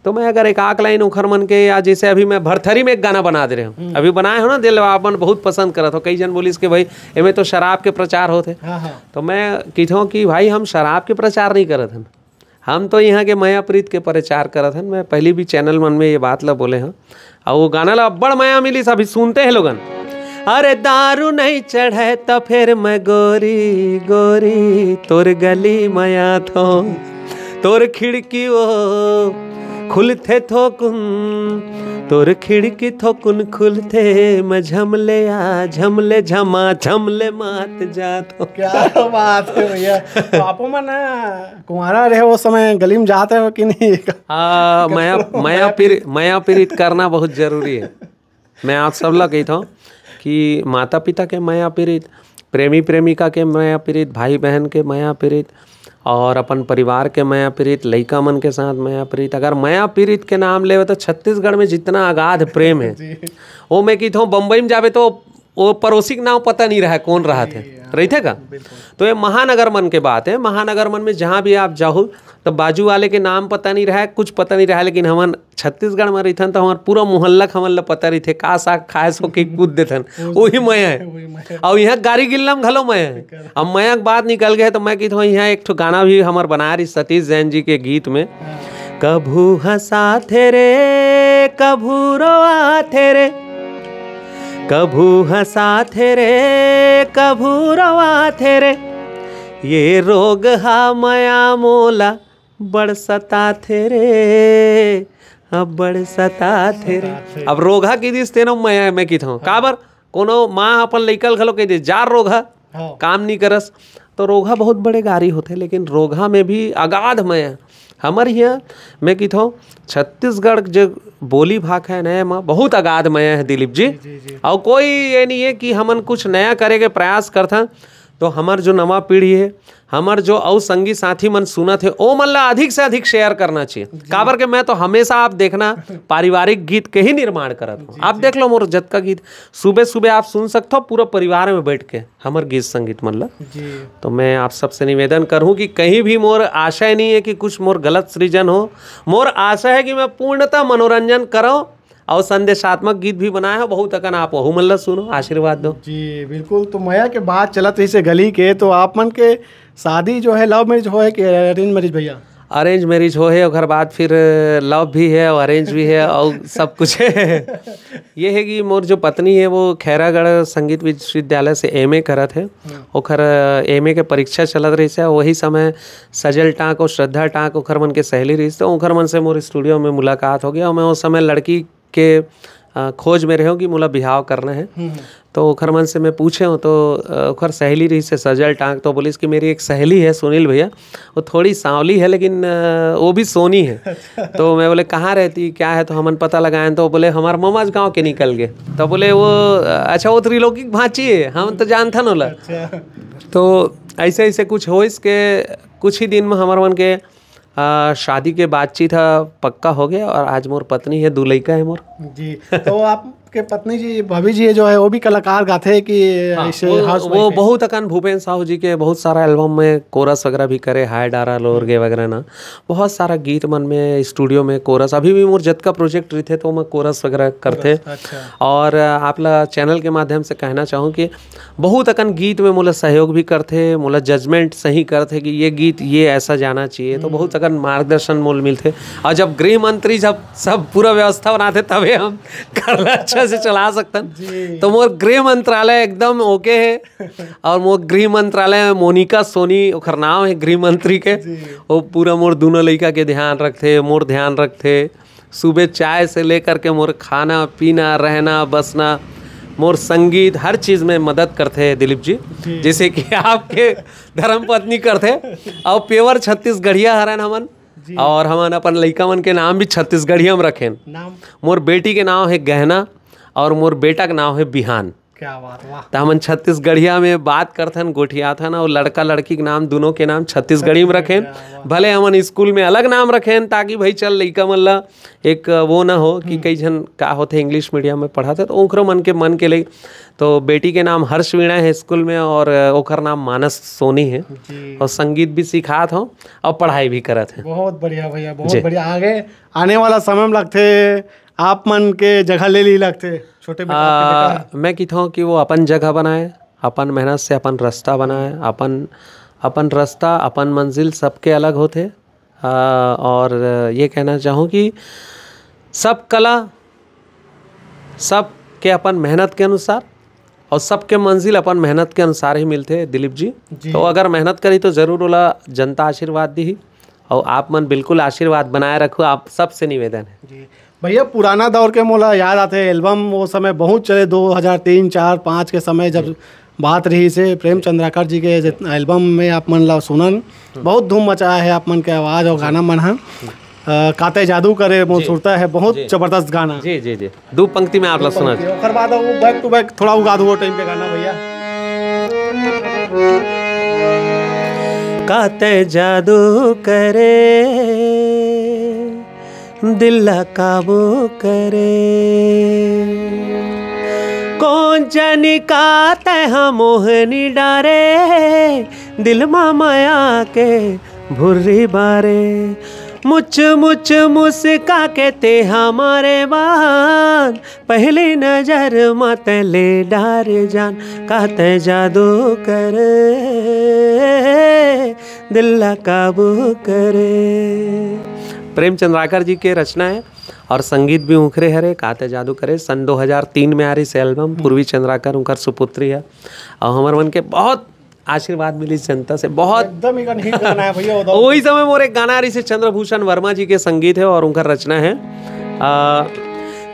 तो मैं अगर एक आक लाइन ओखर मन के, या जैसे अभी मैं भरथरी में एक गाना बना दे रहे हूँ, अभी बनाए हो ना, दिल आप मन बहुत पसंद करत हो, कई झन बोलिस के भाई एमे तो शराब के प्रचार होत है। हाँ, हाँ। तो मैं कहता हूँ कि भाई हम शराब के प्रचार नहीं करत हन, हम तो यहाँ के मया प्रीत के प्रचार करत हन। मैं पहली भी चैनल मन में ये बात ला बोले हूँ, और वो गाना ला अब्बड़ मया मिलिस, अभी सुनते हैं लोगन। अरे दारू नहीं चढ़े तो फिर मैं गोरी गोरी तोर गली मया थो, तोर खिड़की वो खुलथे थोकुन, तोर खिड़की थोकुन खुलथे, मैं झमले आ झमले झमा झमले मात जात हो। क्या बात है भैया। तो आपो मन ना कुंवारा रहे वो समय गली में जाते हो कि नहीं? हाँ, मया, मया पीर-, मया पीरित करना बहुत जरूरी है। मैं आप सब ला कहता हूँ कि माता पिता के मया पीरित, प्रेमी प्रेमिका के मया पीरित, भाई बहन के मया पीरित और अपन परिवार के मया पीरित, लइका मन के साथ मया पीरित। अगर मया पीरित के नाम लेवे तो छत्तीसगढ़ में जितना अगाध प्रेम है, जी। वो मैं कहता हूँ बम्बई में जावे तो वो पड़ोसी के नाम पता नहीं रहा कौन रहा थे, हाँ, रहिथे का? बिल्कुल। तो ये महानगर मन के बात है। महानगर मन में जहाँ भी आप जाहू, तो बाजू वाले के नाम पता नहीं रहा, कुछ पता नहीं रहा, लेकिन हमन छत्तीसगढ़ में रहिथन, तो हमार पूरा मोहल्ला के हमन ला पता रहिथे, का साग खाए सो के कूद देथन, वही मैं है। वही मैं है। और यहाँ गारी गिल्ला में घलो मैं है। अब मैं एक बात निकल गए, तो मैं कहता हूँ, यहाँ एक ठो गाना भी हमार बनाए रही सतीश जैन जी के गीत में, हाँ। कभू हंसा थे रे, कभू रोआ थे रे, कभू हंसा थे रे, कभू रोआ थे रे, ये रोग हा मया मोला बड़ सता थे रे, अब बड़ सता थे रे। अब रोगहा की दिस तेनो मैं, मैं कित हूँ। हाँ। काबर कोनो माँ अपन लइका ल घलो कह दे, "जा रोगहा, हाँ। काम नहीं करस।" तो रोगहा बहुत बड़े गारी होते, लेकिन रोगहा में भी अगाध मया है। हमर यहाँ मैं कित हूँ, छत्तीसगढ़ जो बोली भाखा है ना, एमा बहुत अगाध मया है, दिलीप जी। जी, जी, जी। और कोई ये नहीं है कि हमन कुछ नया करे के प्रयास करथन, तो हमर जो नवा पीढ़ी है, हमर जो अउ संगी साथी मन सुनत हे, ओ मन ला अधिक से अधिक शेयर करना चाहिए। जी। काबर के मैं तो हमेशा, आप देखना, पारिवारिक गीत के ही निर्माण करत हूँ। जी, आप जी। देख लो मोर जतका गीत, सुबह सुबह आप सुन सकते हो पूरा परिवार में बैठ के हमर गीत संगीत मन ला। जी। तो मैं आप सबसे निवेदन करूँ कि कहीं भी मोर आशय नहीं है कि कुछ मोर गलत सृजन हो, मोर आशय है कि मैं पूर्णतः मनोरंजन करूँ। और संदेशात्मक गीत भी बनाए हो बहुत अकन, आप वहू मन ला सुनो, आशीर्वाद दो। जी बिल्कुल। तो मया के बात चलत रही से गली के, तो आप मन के शादी जो है लव मैरिज होए कि अरेंज मैरिज भैया? अरेंज मैरिज हो है, ओकर बाद फिर लव भी है और अरेंज भी है और सब कुछ है। ये है कि मोर जो पत्नी है वो खैरागढ़ संगीत विश्वविद्यालय से एमए करत है। हम्म। ओकर एमए के परीक्षा चलत रही से, वही समय सजल टांक और श्रद्धा टांक ओखर मन के सहेली रहिस, तो ओखर मन से मोर स्टूडियो में मुलाकात हो गया। और मैं उस समय लड़की के, अ, खोज में रहेंव कि मोला बिहाव करना है। हम्म। तो ओखर मन से मैं पूछे हूँ, तो, अ, ओखर सहेली रहिस हे सजल टांक, तो बोलिस कि मेरी एक सहेली है सुनील भैया, वो थोड़ी सांवली है, लेकिन, अ, वो भी सोनी है। अच्छा। तो मैं बोले, "कहाँ रहती, क्या है?" तो हमन पता लगाएन, तो बोले, "हमार ममाज गाँव के निकल गए।" तो बोले, "वो, अ, अच्छा, वो त्रिलोकी के भांची है, हम तो जानथन ओला।" अच्छा। तो ऐसे, ऐसे कुछ होइस के कुछ ही दिन में हमर मन के, आ, शादी के बातचीत ह पक्का हो गया और आज मोर पत्नी है, दू लइका है मोर। जी, तो आपके पत्नी जी, भाभी जी जो है, वो भी कलाकार गाथे कि हाँ, ऐसे वो, हाउस वो वाइफ है? बहुत अकन भूपेन साहू जी के बहुत सारा एल्बम में कोरस वगैरह भी करे, हाय डारा लोर गे वगैरह ना, बहुत सारा गीत मन में, स्टूडियो में कोरस। अभी भी मोर जतका प्रोजेक्ट रहिथे, तो मैं कोरस वगैरह करथे। कोरस, अच्छा। और, आ, आप ला चैनल के माध्यम से कहना चाहूँ कि बहुत अकन गीत में मोला सहयोग भी करथे, मोला जजमेंट सही करथे कि ये गीत ये ऐसा जाना चाहिए, तो हम्म। बहुत अकन मार्गदर्शन मोला मिलथे। और जब गृह मंत्री जब सब पूरा व्यवस्था बनाथे, तभे हम घर ला अच्छा से चला सकथन। जी। तो मोर गृह मंत्रालय एकदम ओके है। और मोर गृह मंत्रालय में मोनिका सोनी ओखर नाम है गृह मंत्री के, जी। वो पूरा मोर दोनों लइका के ध्यान रखथे, मोर ध्यान रखथे। सुबह चाय से लेकर के मोर खाना पीना, रहना बसना, मोर संगीत, हर चीज में मदद करथे दिलीप जी। जी। जैसे कि आपके धर्म पत्नी करथे। और पेवर छत्तीसगढ़िया हरन हमन। जी। और हमन अपन लइका मन के नाम भी छत्तीसगढ़िया में रखेन। नाम? मोर बेटी के नाम है गहना और मोर बेटा के नाम है बिहान। क्या बात, वाह। त हमन छत्तीसगढ़िया में बात करथन, गोठियाथन, और लड़का लड़की के नाम, दोनों के नाम छत्तीसगढ़ी में रखेन। वाह। भले हमन स्कूल में अलग नाम रखेन, ताकि भाई चल, लइका मन ला एक वो ना हो कि हम्म। कई झन का होथे, इंग्लिश मीडियम में पढ़ाथे, तो ओकरो मन के, मन के ले। तो बेटी के नाम हर्षवीणा है स्कूल में, और ओकर नाम मानस सोनी है। जी। और संगीत भी सिखात हूँ और पढ़ाई भी करत है। बहुत बढ़िया भैया, बहुत जी। बढ़िया। आगे आने वाला समय में लगथे आप मन के जगह ले ली लगथे, छोटे बेटा, आपके आ, बेटा है। मैं किथों कि वो अपन जगह बनाए, अपन मेहनत से अपन रास्ता बनाए, अपन, अपन रास्ता, अपन मंजिल सबके अलग होथे। आ, और ये कहना चाहूँ कि सब कला, सबके अपन मेहनत के अनुसार और सबके मंजिल अपन मेहनत के अनुसार ही मिलथे, दिलीप जी। जी। तो अगर मेहनत करी तो जरूर ओला जनता आशीर्वाद दीही, और आप मन बिल्कुल आशीर्वाद बनाए रखो, आप सबसे निवेदन है। जी। भैया, पुराना दौर के मोला याद आथे एल्बम, वो समय बहुत चले, दो हज़ार तीन, चार, पाँच के समय जब जी। बात रही से प्रेम जी। चंद्राकर जी के जित-, एल्बम में आप मन ला सुनन, हम्म। बहुत धूम मचाया है आप मन के आवाज़ और जी। गाना मन ह। अ, काते जादू करे मोर जी। सुरता है, बहुत जी। जबरदस्त गाना। जी, जी, जी। दू पंक्ति में आप ला सुना। ओकर बाद वो back to back थोड़ा उगा दो वो टाइम पे गाना भैया। काते जादू करे, दिल ला काबू करे, कोन जनी का तैं हा मोहनी डारे, दिल मा मया के भुर्री बारे। मुच मुच मुस्का के तेहा मारे बान, पहली नजर मा तैं ले डारे जान। का तैं जादू करे, दिल ला काबू करे। प्रेम चंद्राकर जी के रचना है और संगीत भी उंखरे हरे। का तैं जादू करे सन दो हज़ार तीन में आ रहिस एल्बम। पूर्वी चंद्राकर उंकर सुपुत्री है और हमर मन के बहुत आशीर्वाद मिलिस जनता से, बहुत एकदम ही हिट गाना है भैया, वो तो। वही समय मोर एक गाना रहिस चंद्रभूषण वर्मा जी के संगीत है और उंकर रचना है। आ,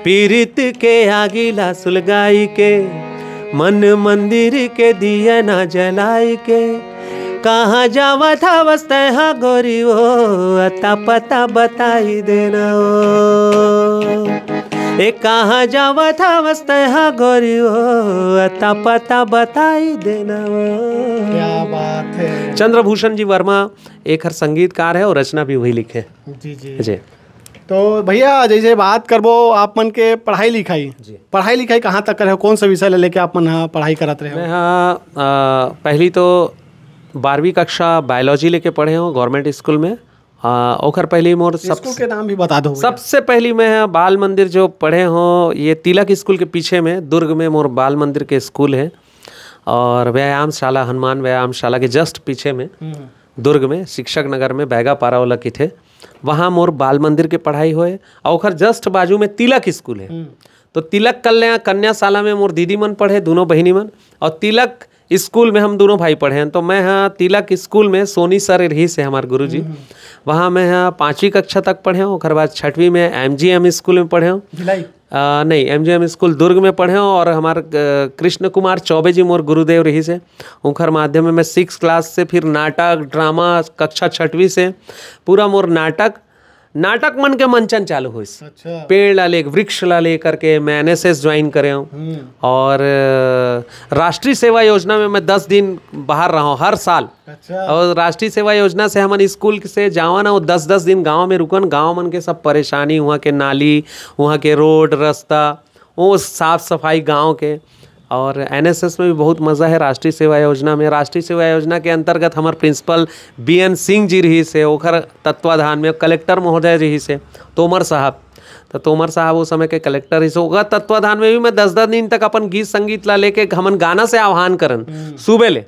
पीरित के आगी ला सुलगाई के, मन मंदिर के दिया ना जलाई के, कहाँ जावत हवस तैं हा गोरी ओ, अता पता बताई देना ओ। ए कहाँ जावत हवस तैं हा गोरी ओ, अता पता बताई देना ओ। क्या बात है। चंद्रभूषण जी वर्मा एखर संगीतकार है और रचना भी वही लिखे। जी, जी। जी। तो भैया, जैसे बात करबो आप मन के पढ़ाई लिखाई, जी। पढ़ाई लिखाई कहाँ तक करे हो, कौन सा विषय ले लेके आप मन ह पढ़ाई करत रहे हो? मैं हाँ, अ, पहली तो बारहवीं कक्षा बायोलॉजी लेके पढ़े हो गवर्नमेंट स्कूल में। अ, ओखर पहली मोर सब स्कूल के नाम भी बता दो भैया। सबसे पहली मैं ह बाल मंदिर जो पढ़े हो, ये तिलक स्कूल के पीछे में, दुर्ग में मोर बाल मंदिर के स्कूल है और व्यायाम शाला, हनुमान व्यायाम शाला के जस्ट पीछे में, हम्म। दुर्ग में शिक्षक नगर में बैगा पारा वाला किथे, वहाँ मोर बाल मंदिर के पढ़ाई होए और ओखर जस्ट बाजू में तिलक स्कूल है। हम्म। तो तिलक कल्या-, कन्या शाला में मोर दीदी मन पढ़े, दोनों बहिनी मन, और तिलक स्कूल में हम दोनों भाई पढ़े हैं। तो मैं हाँ तिलक स्कूल में, सोनी सर रहिस हे हमार गुरुजी, हम्म। वहाँ मैं हाँ पाँचवीं कक्षा तक पढ़े हूँ। ओकर बाद छठवीं में एमजीएम स्कूल में पढ़े हूँ। भिलाई? आ, नहीं, एमजीएम स्कूल दुर्ग में पढ़े हूँ और हमार, अ, कृष्ण कुमार चौबे जी मोर गुरुदेव रहिस हे। उनकर माध्यम में मैं सिक्स क्लास से फिर नाटक, ड्रामा, कक्षा छठवीं से पूरा मोर नाटक, नाटक मन के मंचन चालू होइस। अच्छा। पेड़ ला ले, वृक्ष ला ले करके मैं एनएसएस ज्वाइन करे हूँ। हम्म। और, अ, राष्ट्रीय सेवा योजना में मैं दस दिन बाहर रहा हूँ हर साल। अच्छा। और राष्ट्रीय सेवा योजना से हमन स्कूल से जावन और दस दस दिन गांव में रुकन, गांव मन के सब परेशानी, वहाँ के नाली, वहाँ के रोड, रास्ता, वो साफ सफाई गांव के। और एनएसएस में भी बहुत मज़ा है राष्ट्रीय सेवा योजना में। राष्ट्रीय सेवा योजना के अंतर्गत हमार प्रिंसिपल बीएन सिंह जी रहिस हे, ओखर तत्वाधान में कलेक्टर महोदय रहिस हे, तोमर साहब। तो तोमर साहब उस समय के कलेक्टर रहिस हे, ओकर तत्वाधान में भी मैं दस दस दिन तक अपन गीत संगीत ला लेके हमन गाना से आह्वान करन, हम्म। सुबह ले,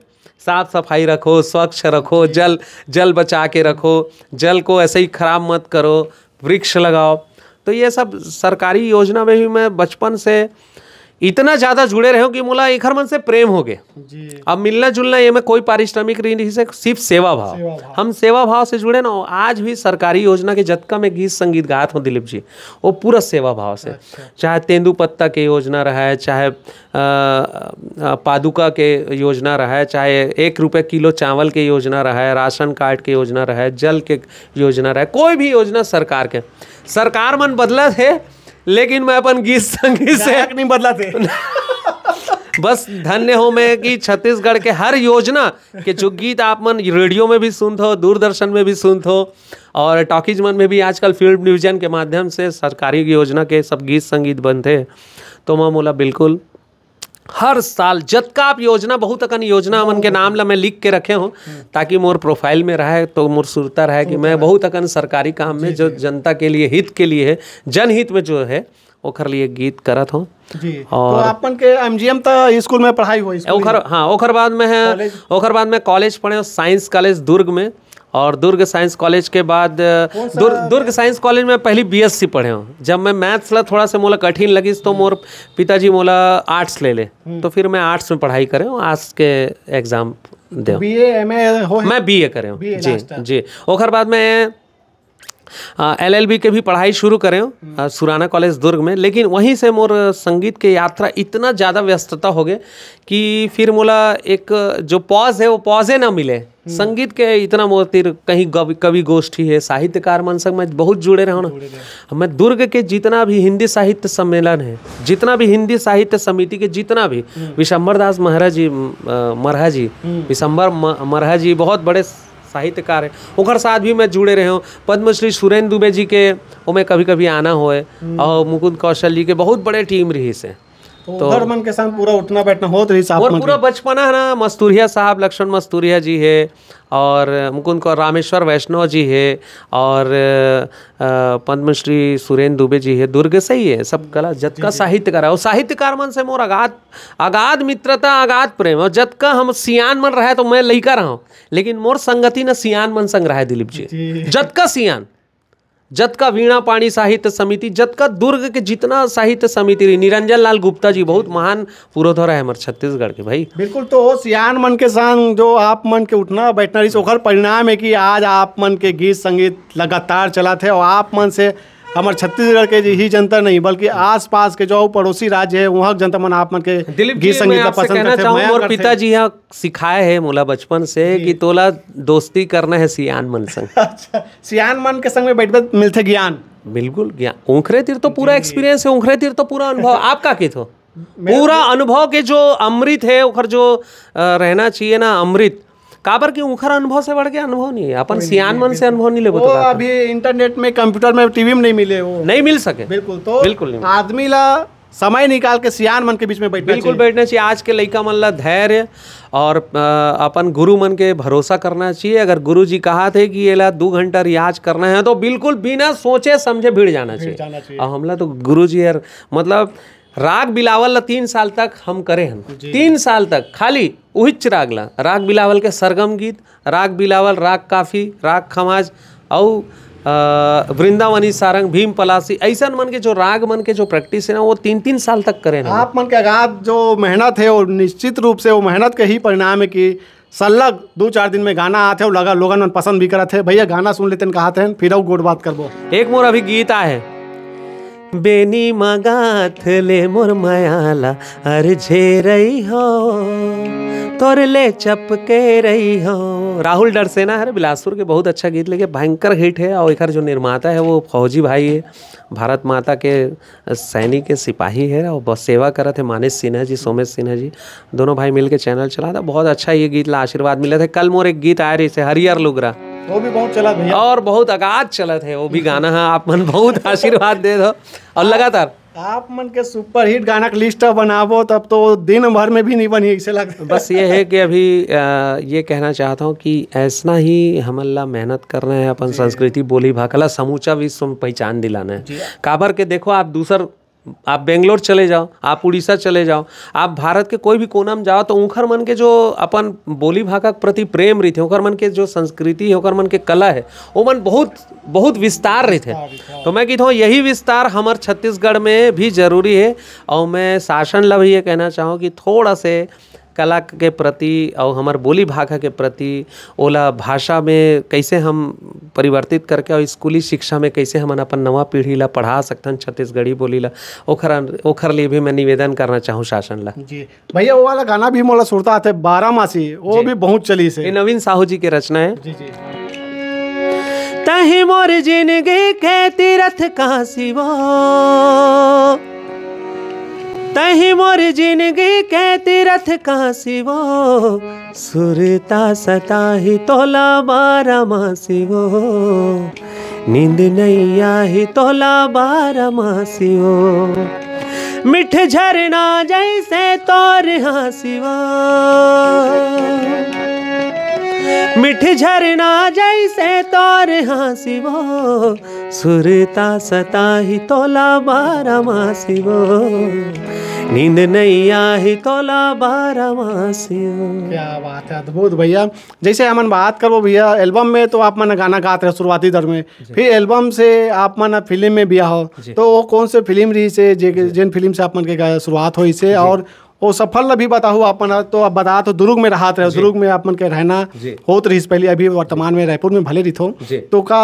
साफ सफाई रखो, स्वच्छ रखो, जी। जल, जल बचा के रखो, जल को ऐसे ही खराब मत करो, वृक्ष लगाओ। तो ये सब सरकारी योजना में भी मैं बचपन से इतना ज़्यादा जुड़े रहे हूँ कि मोला एखर मन से प्रेम हो गए। जी। अब मिलना जुलना ये में कोई पारिश्रमिक नहीं, नहीं से सिर्फ सेवा भाव। सेवा भाव। हम सेवा भाव से जुड़े ना, आज भी सरकारी योजना के जतका मैं गीत संगीत गात हूँ दिलीप जी, वो पूरा सेवा भाव से। अच्छा। चाहे तेंदू पत्ता के योजना रहा है, चाहे अ, अ, पादुका के योजना रहा है, चाहे एक रुपये किलो चावल के योजना रहा है, राशन कार्ड के योजना रहा है, जल के योजना रहा है, कोई भी योजना सरकार के, सरकार मन बदलत हे, लेकिन मैं अपन गीत संगीत से गायक नहीं बदलत हे। बस धन्य हो मैं कि छत्तीसगढ़ के हर योजना के जो गीत आप मन रेडियो में भी सुनत हो, दूरदर्शन में भी सुनत हो और टॉकीज मन में भी आजकल फिल्म डिवीजन के माध्यम से सरकारी योजना के सब गीत संगीत बनते, तो मैं मोला बिल्कुल हर साल जतका आप योजना, बहुत अकन योजना मन के नाम ला मैं लिख के रखे हूँ, हम्म। ताकि मोर प्रोफाइल में रहे, तो मोर सुरता रहे कि सुरता मैं रहे। बहुत अकन सरकारी काम में जी, जो जी। जनता के लिए, हित के लिए है, जनहित में जो है, ओखर लिए गीत करत हूँ। जी। और तो आपन के एमजीएम त स्कूल में पढ़ाई हुई, स्कूल ओखर, में? हाँ, ओखर बाद में है, कॉलेज? ओखर बाद में कॉलेज पढ़े हूँ, साइंस कॉलेज दुर्ग में। और दुर्ग साइंस कॉलेज के बाद, अ, कौन सा दुर-, दुर्ग साइंस कॉलेज में पहली बीएससी पढ़े हूँ। जब मैं मैथ्स ला थोड़ा से मोला कठिन लगिस, तो हम्म। मोर पिताजी मोला आर्ट्स ले ले, हम्म। तो फिर मैं आर्ट्स में पढ़ाई करे हूँ, आर्ट्स के एग्जाम दे हूँ। बीए, एमए हो? मैं बीए करे हूँ। बीए जी, लास्ट है। जी। ओकर बाद में, अ, एलएलबी के भी पढ़ाई शुरू करे हूँ, हम्म। अ, सुराना कॉलेज दुर्ग में। लेकिन वहीं से मोर संगीत के यात्रा इतना ज़्यादा व्यस्तता हो गए कि फिर मोला एक जो पॉज है, वो पॉजे ना मिले। हम्म। संगीत के इतना मोर तीर कहीं गव-, कवि गोष्ठी है, साहित्यकार मन संग मैं बहुत जुड़े रहो ना। जुड़े रहे। मैं दुर्ग के जितना भी हिंदी साहित्य सम्मेलन है, जितना भी हिंदी साहित्य समिति के जितना भी, हम्म। विशंबर दास महरा जी, अ, मरहा जी, हम्म। विशंबर म-, मरहा जी बहुत बड़े साहित्यकार है, ओकर साथ भी मैं जुड़े रहे हूँ। पद्मश्री सुरेंद्र दुबे जी के ओमे कभी-कभी आना होए, हम्म। और मुकुंद कौशल जी के बहुत बड़े टीम रहिस हे। तो घर मन के संग पूरा उठना बैठना होत रहिस आप और मन पूरा के? बचपना है ना, मस्तूरिया साहब, लक्ष्मण मस्तूरिया जी है, और मुकुंद को रामेश्वर वैष्णव जी है, और अ, पद्मश्री सुरेंद्र दुबे जी है, दुर्ग से ही है सब कला, जतका साहित्यकार है। और साहित्यकार मन से मोर अगाध, अगाध मित्रता, अगाध प्रेम। और जतका हम सियान मन रहे तो मैं लइका रहा हूँ, लेकिन मोर संगति न सियान मन संग रहे, दिलीप जी। जी। जतका सियान, जतका वीणा पाणी साहित्य समिति, जतका दुर्ग के जितना साहित्य समिति रही, निरंजन लाल गुप्ता जी बहुत महान पुरोधा रहे हमर छत्तीसगढ़ के भाई। बिल्कुल, तो वो सियान मन के संग जो आप मन के उठना बैठना रहिस, ओकर परिणाम है कि आज आप मन के गीत संगीत लगातार चलत है और आप मन से हमर छत्तीसगढ़ के ही जनता नहीं, बल्कि आसपास के जो पड़ोसी राज्य है, वहाँ के जनता मन आप मन के दिलीप गीत जी, संगीत मैं ला आपसे पसंद कहना करथे, चाहूँ, मया मोर करथे। पिताजी यहाँ सिखाए है मोला बचपन से कि तोला दोस्ती करना है सियान मन संग। अच्छा, सियान मन के संग में बैठबे मिलथे ज्ञान। बिल्कुल, ज्ञान। उंखरे तीर तो पूरा एक्सपीरियंस है, उंखरे तीर तो पूरा अनुभव। आप का कित हो? पूरा अनुभव के जो अमृत है, ओकर जो अ, रहना चाहिए ना अमृत, काबर कि उंखर अनुभव से बढ़ के अनुभव नहीं है। अपन सियान मन से अनुभव नहीं लेबो वो तो का करबो? अभी इंटरनेट में, कंप्यूटर में, टीवी में नहीं मिले वो। नहीं मिल सके। बिल्कुल, तो बिल्कुल नहीं। आदमी ला समय निकाल के सियान मन के बीच में बैठना बिल्कुल चाहिए। बैठना चाहिए। आज के लइका मन ला धैर्य और अ, अपन गुरु मन के भरोसा करना चाहिए। अगर गुरु जी कहा थे कि ये ला दो घंटा रियाज करना है, तो बिल्कुल बिना सोचे समझे भिड़ जाना चाहिए। जाना चाहिए। और हमला तो गुरु जी यार, मतलब, राग बिलावल ला तीन साल तक हम करे हन। तीन साल तक खाली उहिच राग ला, राग बिलावल के सरगम गीत, राग बिलावल, राग काफी, राग खमाज, अउ अ, वृंदावनी सारंग, भीम पलासी, ऐसन मन के जो राग मन के जो प्रैक्टिस है ना, वो तीन तीन साल तक करे ना। आप मन के अगाध जो मेहनत है, वो निश्चित रूप से वो मेहनत के ही परिणाम है कि सल्लग दो चार दिन में गाना आथे और लगा, लोगन मन पसंद भी करत है। भैया, गाना सुन लेते हैं, कहाते हैं, फिर अउ गोठ बात करबो। एक मोर अभी गीत आए है, बेनी मगाथ ले मोर मयाला, अरझे रही हो, तोर ले चपके रही हो। राहुल डरसेना है बिलासपुर के, बहुत अच्छा गीत लेके, भयंकर हिट है। और एकर जो निर्माता है वो फौजी भाई है, भारत माता के सैनिक के सिपाही है और बस सेवा करत है। मानिश सिन्हा जी, सोमेश सिन्हा जी, दोनों भाई मिलके चैनल चलात है। बहुत अच्छा ये गीत ला आशीर्वाद मिलत है। कल मोर एक गीत आए रहिस हे हरियर लुगरा, वो भी बहुत चला भैया। और बहुत अगाध चलत है वो भी गाना। हाँ, आप मन बहुत आशीर्वाद दे दो और लगातार आप मन के सुपरहिट गाना के लिस्ट बनाबो, तब तो दिन भर में भी नहीं बनी, ऐसे लगता है। बस ये है कि अभी अ, ये कहना चाहता हूँ कि ऐसना ही हमन ला मेहनत करना है, अपन संस्कृति, बोली, भाखा ला समूचा विश्व में पहचान दिलाना है। काबर के देखो, आप दूसर, आप बेंगलोर चले जाओ, आप उड़ीसा चले जाओ, आप भारत के कोई भी कोना में जाओ, तो उंखर मन के जो अपन बोली भाखा के प्रति प्रेम रहिथे, ओकर मन के जो संस्कृति है, ओकर मन के कला है, वो मन बहुत, बहुत विस्तार रहिथे। तो मैं कहता हूँ, यही विस्तार हमर छत्तीसगढ़ में भी जरूरी है। और मैं शासन ला भी ये कहना चाहूँ कि थोड़ा से कला के प्रति और हमर बोली भाखा के प्रति, ओला भाषा में कैसे हम परिवर्तित करके और स्कूली शिक्षा में कैसे हमन अपन नवा पीढ़ी ला पढ़ा सकथन छत्तीसगढ़ी बोली ला, ओखर, ओखर लिए भी मैं निवेदन करना चाहूँ शासन ला। जी भैया, वो वाला गाना भी मोला सुरता आथे, बारामासी, वो भी बहुत चलिस ये हे। नवीन साहू जी के रचना है। जी जी। तही मोर जिनगी के तीरथ काशी वो, तही मोर जिनगी के तीरथ काशी वो, सुरता सताही तोला बारामासी वो, नींद नैया ही तोला बारामासी वो, मिठ झरना जैसे तोर हाँसी वो, मिठ झरना जैसे तोर हाँसी वो, सुरता सताही तोला बारामासी वो, नींद नैया ही तोला बारामासी वो। क्या बात है, अद्भुत भैया। जैसे हमन बात करबो भैया, एल्बम में तो आप मन गाना गात रहे शुरुआती दौर में, फिर एल्बम से आप मन फिल्म में भी आओ, तो वो कौन से फिल्म रहिस हे, जे, जेन फिल्म से आप मन के गा-, शुरुआत होइस हे, और वो सफल भी बताहू आप मन, तो आप बता तो दुर्ग में रहत रहे, दुर्ग में आप मन के रहना होत रहिस पहले, अभी वर्तमान में रायपुर में भले रहिथो, जी। तो का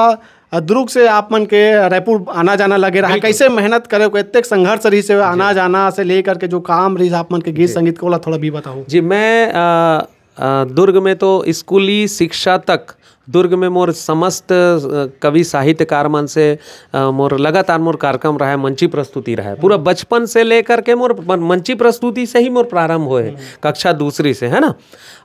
अ, दुर्ग से आप मन के रायपुर आना जाना लगे रहा, कैसे मेहनत करे, एतेक संघर्ष रहिस हे आना जाना से लेकर के जो काम रहिस आप मन के गीत संगीत के, ओला थोड़ा भी बताहू। जी, मैं अ, अ, दुर्ग में तो स्कूली शिक्षा तक, दुर्ग में मोर समस्त अ, कवि साहित्यकार मन से अ, मोर लगातार मोर कार्यक्रम रहा है, मंची प्रस्तुति रहा है। पूरा बचपन से लेकर के मोर मन-, मंची प्रस्तुति से ही मोर प्रारंभ होए, कक्षा दूसरी से, है ना।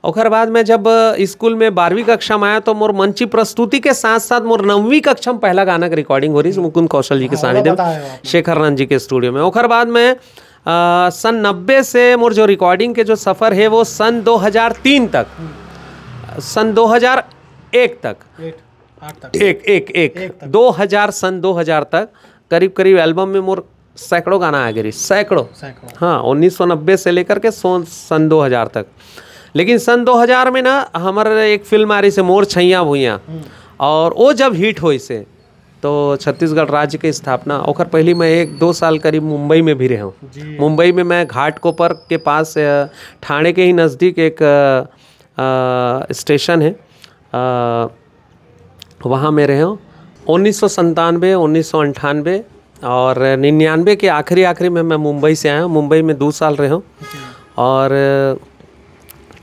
ओकर बाद में जब अ, स्कूल में बारहवीं कक्षा में आया, तो मोर मंची प्रस्तुति के साथ साथ मोर नवीं कक्षा में पहला गाना के रिकॉर्डिंग हो रही मुकुंद कौशल जी के सानिध्य में, बताया आपने। शेखर आनंद जी के स्टूडियो में। ओकर बाद में अ, सन नब्बे से मोर जो रिकॉर्डिंग के जो सफ़र है, वो सन दो हज़ार तीन तक, सन दो हज़ार एक तक, एट आठ तक एक एक एक एक तक। दो हज़ार, सन दो हज़ार तक करीब करीब एल्बम में मोर सैकड़ों गाना आ गए, सैकड़ों। सैकड़ों। हाँ, उन्नीस सौ नब्बे से लेकर के सो- सन दो हज़ार तक। लेकिन सन दो हज़ार में ना, हमर एक फिल्म आ रही से मोर छैया भुइया, और वो जब हिट होइसे, तो छत्तीसगढ़ राज्य के स्थापना, ओकर पहली मैं एक दो साल करीब मुंबई में भी रहे हूँ। जी। मुंबई में मैं घाटकोपर के पास, अ, ठाणे के ही नज़दीक एक अ, अ, स्टेशन है, अ, वहाँ में रहे हूँ। उन्नीस सौ संतानवे, उन्नीस सौ अंठानवे और निन्यानवे के आखिरी आखिरी में मैं मुंबई से आया हूँ। मुंबई में दो साल रहे हूँ और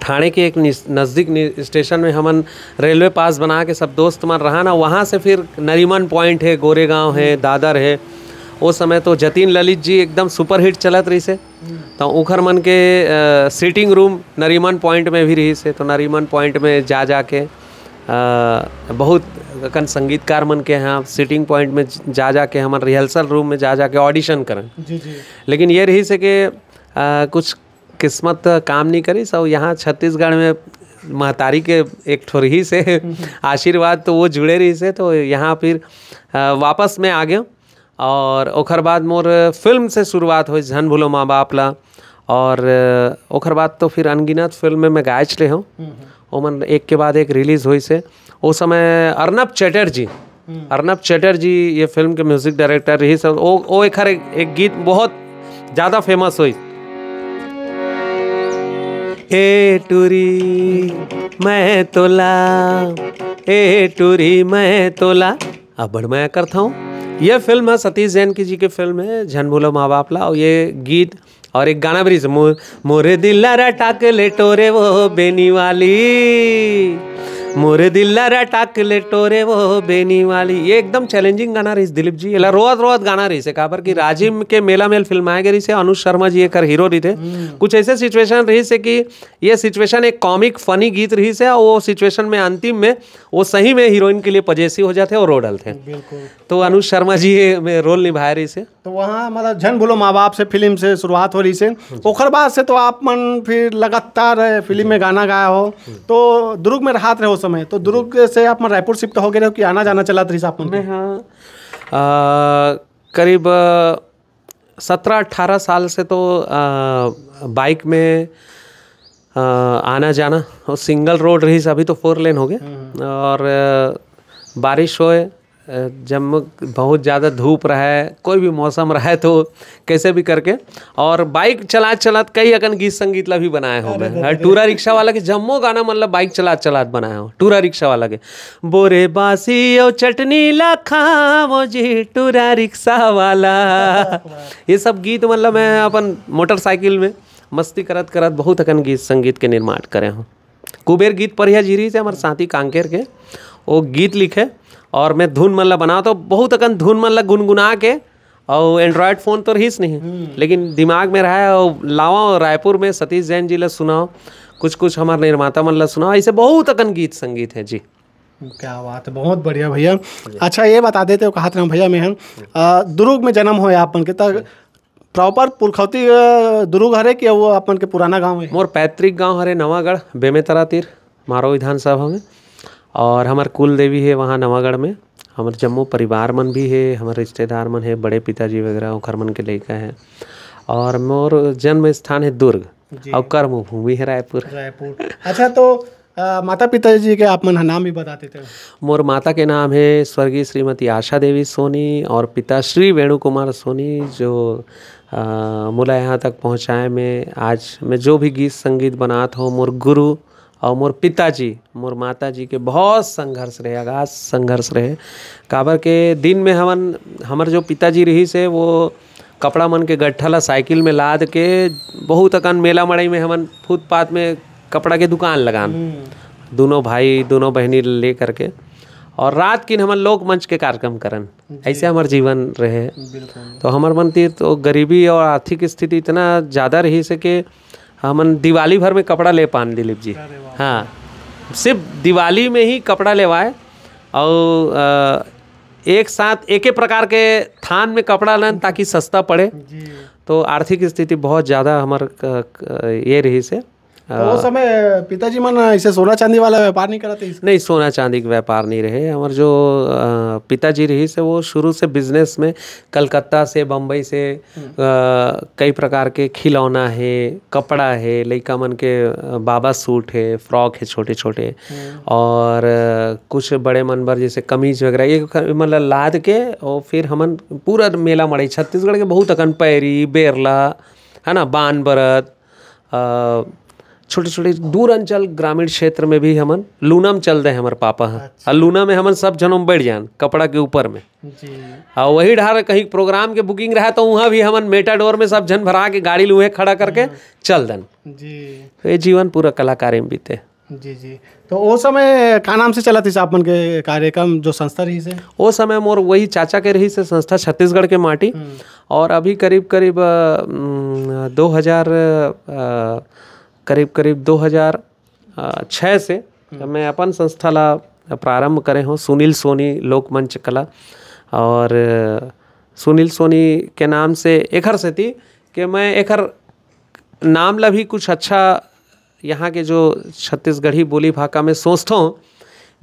ठाणे के एक निस- नज़दीक नि- स्टेशन में हमन रेलवे पास बना के सब दोस्त मन रहा ना, वहाँ से फिर नरीमन पॉइंट है, गोरेगांव है, दादर है। वो समय तो जतीन ललित जी एकदम सुपरहिट चलत रहिसे, तो उखर मन के सीटिंग रूम नरीमन पॉइंट में भी रहिसे, तो नरीमन पॉइंट में जा जा के अ, बहुत अकन संगीतकार मन के यहाँ सीटिंग पॉइंट में जा जा के, हमन रिहर्सल रूम में जा जा के ऑडिशन करन। जी जी। लेकिन ये रहिसे कि अ, कुछ किस्मत काम नहीं करिस, और यहाँ छत्तीसगढ़ में महतारी के एक ठो रहिसे आशीर्वाद, तो वो जुड़े रहिसे, तो यहाँ फिर अ, वापस मैं आ गया। और ओकर बाद मोर फिल्म से शुरुआत होइस, झन भूलो माँ बाप ला, और अ, ओकर बाद तो फिर अनगिनत फिल्म में मैं गायच रहे हूँ। ओमन एक के बाद एक रिलीज होइसे। ओ समय अर्नब चटर्जी, अर्नब चटर्जी ये फिल्म के म्यूजिक डायरेक्टर रहिस, ओ, ओ एखर एक, एक गीत बहुत ज़्यादा फेमस होइस, ए टूरी मैं तोला, ए टूरी मैं तोला अब्बड़ मया करथौं। ये फिल्म है सतीश जैन की जी के फिल्म है झन भूलो माँ बाप ला, और ये गीत और एक गाना भी रहिस, मो-, मोरे दिल ला रटाक ले टोरे वो बेनी वाली, मोरे दिल ला रटाक ले टोरे वो बेनी वाली। ये एकदम चैलेंजिंग गाना रहिस दिलीप जी, एला रोवत रोवत गाना रहिसे, काबर कि राजिम के मेला मेल फिल्माए गे रहिसे, अनुज शर्मा जी एकर हीरो रहिथे। कुछ ऐसे सिचुएशन रहिसे कि ये सिचुएशन एक कॉमिक फनी गीत रहिसे, और वो सिचुएशन में अंतिम में वो सही में हीरोइन के लिए पजेसी हो जाथे और रो डलथे। बिल्कुल। तो अनुज शर्मा जी ये में रोल निभाए रहिसे। तो वहाँ मतलब झन भूलो माँ बाप से फिल्म से शुरुआत हो रहिसे, ओकर बाद से तो आप मन फिर लगातार फिल्म में गाना गाए हो। तो दुर्ग में रहत रहे हो समय, तो दुर्ग से आप मन रायपुर शिफ्ट हो गए रहे हो कि आना जाना चलत रहिस आप मन मैं के? हाँ, अ, करीब सत्रह अठारह साल से तो अ, बाइक में अ, आना जाना, और सिंगल रोड रहिस, अभी तो फोर लेन हो गए। और अ, बारिश होए, अ, जब बहुत ज़्यादा धूप रहे, कोई भी मौसम रहे, तो कैसे भी करके और बाइक चलात चलात कई अकन गीत संगीत ला भी बनाए हो मैं। टूरा रिक्शा वाला के जम्मो गाना मतलब बाइक चलात चलात बनाए हो। टूरा रिक्शा वाला के बोरे बासी और चटनी ला खावो जी टूरा रिक्शा वाला, ये सब गीत मतलब मैं अपन मोटरसाइकिल में मस्ती करत करत बहुत अकन गीत संगीत के निर्माण करे हूँ। कुबेर गीत परिया जी रहिस हे हमर साथी कांकेर के, वो गीत लिखे और मैं धुन मन ला बनावत हूँ, बहुत अकन धुन मन ला गुनगुना के। और एंड्रॉयड फ़ोन तो रहिस नहीं, लेकिन दिमाग में रहा है, और लावा रायपुर में सतीश जैन जी ला सुनाओ, कुछ कुछ हमारे निर्माता मन ला सुनाओ, ऐसे बहुत अकन गीत संगीत है जी। क्या बात है, बहुत बढ़िया भैया। अच्छा, ये बता देते हो, कहा था भैया मैं हम, अ, दुर्ग में जन्म होए आप मन के, त प्रॉपर पुरखौती, अ, दुर्ग हरे कि वो आप मन के पुराना गांव है? मोर पैतृक गांव हरे नवागढ़, बेमेतरा तीर, मारो विधानसभा में। और हमर कुल देवी है वहाँ नवागढ़ में। हमर जम्मो परिवार मन भी है, हमर रिश्तेदार मन है, बड़े पिताजी वगैरह, ओखर मन के लइका है। और मोर जन्म स्थान है दुर्ग, जी। और कर्म भूमि है रायपुर। रायपुर। अच्छा, तो अ, माता पिता जी के आप मन ह नाम भी बता देते हो? मोर माता के नाम है स्वर्गीय श्रीमती आशा देवी सोनी और पिता श्री वेणु कुमार सोनी, जो अ, मोला यहाँ तक पहुँचाए में, आज मैं जो भी गीत संगीत बनात हूँ, मोर गुरु और मोर पिताजी, मोर माताजी के बहुत संघर्ष रहे, अगाध संघर्ष रहे। काबर के दिन में हमन, हमर जो पिताजी रहिस हे, वो कपड़ा मन के गट्ठा ला साइकिल में लाद के बहुत अकन मेला मड़ई में हमन फुटपाथ में कपड़ा के दुकान लगान, दोनों भाई, दोनों बहिनी ले करके, और रात किन हमन लोकमंच के कार्यक्रम करन। ऐसे हमर जीवन रहे। बिल्कुल। तो हमर मन तीर तो गरीबी और आर्थिक स्थिति इतना ज़्यादा रहिस हे कि हमन दिवाली भर में कपड़ा ले पान, दिलीप जी। हाँ, सिर्फ दिवाली में ही कपड़ा लेवाए और अ, एक साथ एके प्रकार के थान में कपड़ा लेन, ताकि सस्ता पड़े। जी। तो आर्थिक स्थिति बहुत ज़्यादा हमर क-, क-, ये रहिस हे। अ, तो वो समय पिताजी मन ऐसे सोना चांदी वाला व्यापार नहीं करत रहिस? नहीं, सोना चांदी के व्यापार नहीं रहे। हमर जो, अ, पिताजी रहिस हे, वो शुरू से business में कलकत्ता से, बम्बई से, हम्म। अ, कई प्रकार के खिलौना हे, कपड़ा हे, लइका मन के, अ, बाबा सूट हे, फ्रॉक हे छोटे-छोटे, हम्म। और, अ, कुछ बड़े मन बर जैसे कमीज वगैरह, ये ख-, मतलब लाद के, और फिर हमन पूरा मेला मड़ई, छत्तीसगढ़ के बहुत अकन पैरी, बेरला, है ना, बान बरत, अ, छोटे-छोटे दूर अंचल ग्रामीण क्षेत्र में भी हमन लूना में चल दे हमर पापा ह। अच्छा। अउ लूना में हमन सब झन ओम बैठ जान, कपड़ा के ऊपर में। जी। अउ वही डहार कहीं program के booking रहा, तो उहाँ भी हमन मेटाडोर में सब झन भरा के गाड़ी ल उहें खड़ा करके हम्म। चल दन। जी। तो ये जीवन पूरा कलाकारी में बीते। जी, जी। तो ओ समय का नाम से चलत रहिस आप मन के कार्यक्रम, जो संस्था रहिस हे? ओ समय मोर वही चाचा के रहिस हे संस्था छत्तीसगढ़ के माटी। हम्म। और अभी करीब, करीब, अ, उम, दो हज़ार, अ, करीब, करीब दो हज़ार छः से हम्म। मैं अपन संस्था ला प्रारंभ करे हों, सुनील सोनी लोकमंच कला। और, अ, सुनील सोनी के नाम से एखर सेती कि मैं एखर नाम ला भी कुछ अच्छा यहाँ के जो छत्तीसगढ़ी बोली भाखा में सोचथों,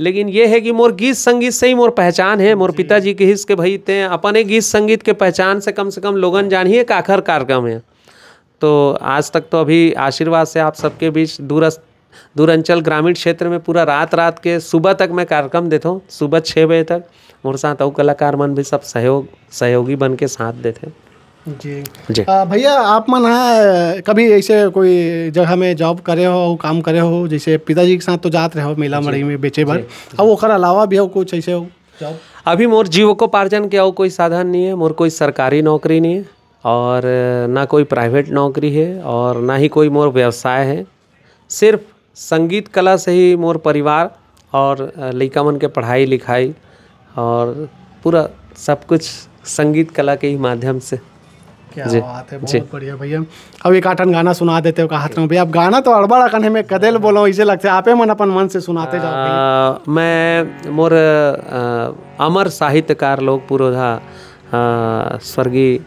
लेकिन ये है कि मोर गीत संगीत से ही मोर पहचान है। मोर जी। पिताजी कहिस के, "भाई, तें अपने गीत संगीत के पहचान से कम से कम लोगन जानही, एक आखर कार्यक्रम है।" तो आज तक तो अभी आशीर्वाद से आप सबके बीच दूरस-, दूर अंचल ग्रामीण क्षेत्र में पूरा रात, रात के सुबह तक मैं कार्यक्रम देथों, सुबह छः बजे तक। मोर साथ अउ कलाकार मन भी सब सहयोग, सहयोगी बन के साथ देथे। जी। जी। अ, भैया, आप मन ह कभी ऐसे कोई जगह में job करे हो, काम करे हो, जैसे पिताजी के साथ तो जात रहे हो मेला जी। मड़ई में बेचे बर, जी। अउ ओकर अलावा भी हो कुछ ऐसे हो job? अभी मोर जीविकोपार्जन के अउ कोई साधन नहीं है, मोर कोई सरकारी नौकरी नहीं है और ना कोई private नौकरी है और ना ही कोई मोर व्यवसाय है। सिर्फ संगीत कला से ही मोर परिवार और, अ, लइका मन के पढ़ाई लिखाई और पूरा सब कुछ संगीत कला के ही माध्यम से। क्या जी, बात है, जी। बहुत बढ़िया भैया। अब एक आठन गाना सुना देते हो, कहा था भैया, अब गाना तो अड़बड़ अकन है, मैं कदेल बोलो, इसे लगते आपे मन अपन मन से सुनाते जाओ भैया। अ, मैं मोर, अ, अमर साहित्यकार लोक पुरोधा, अ, स्वर्गीय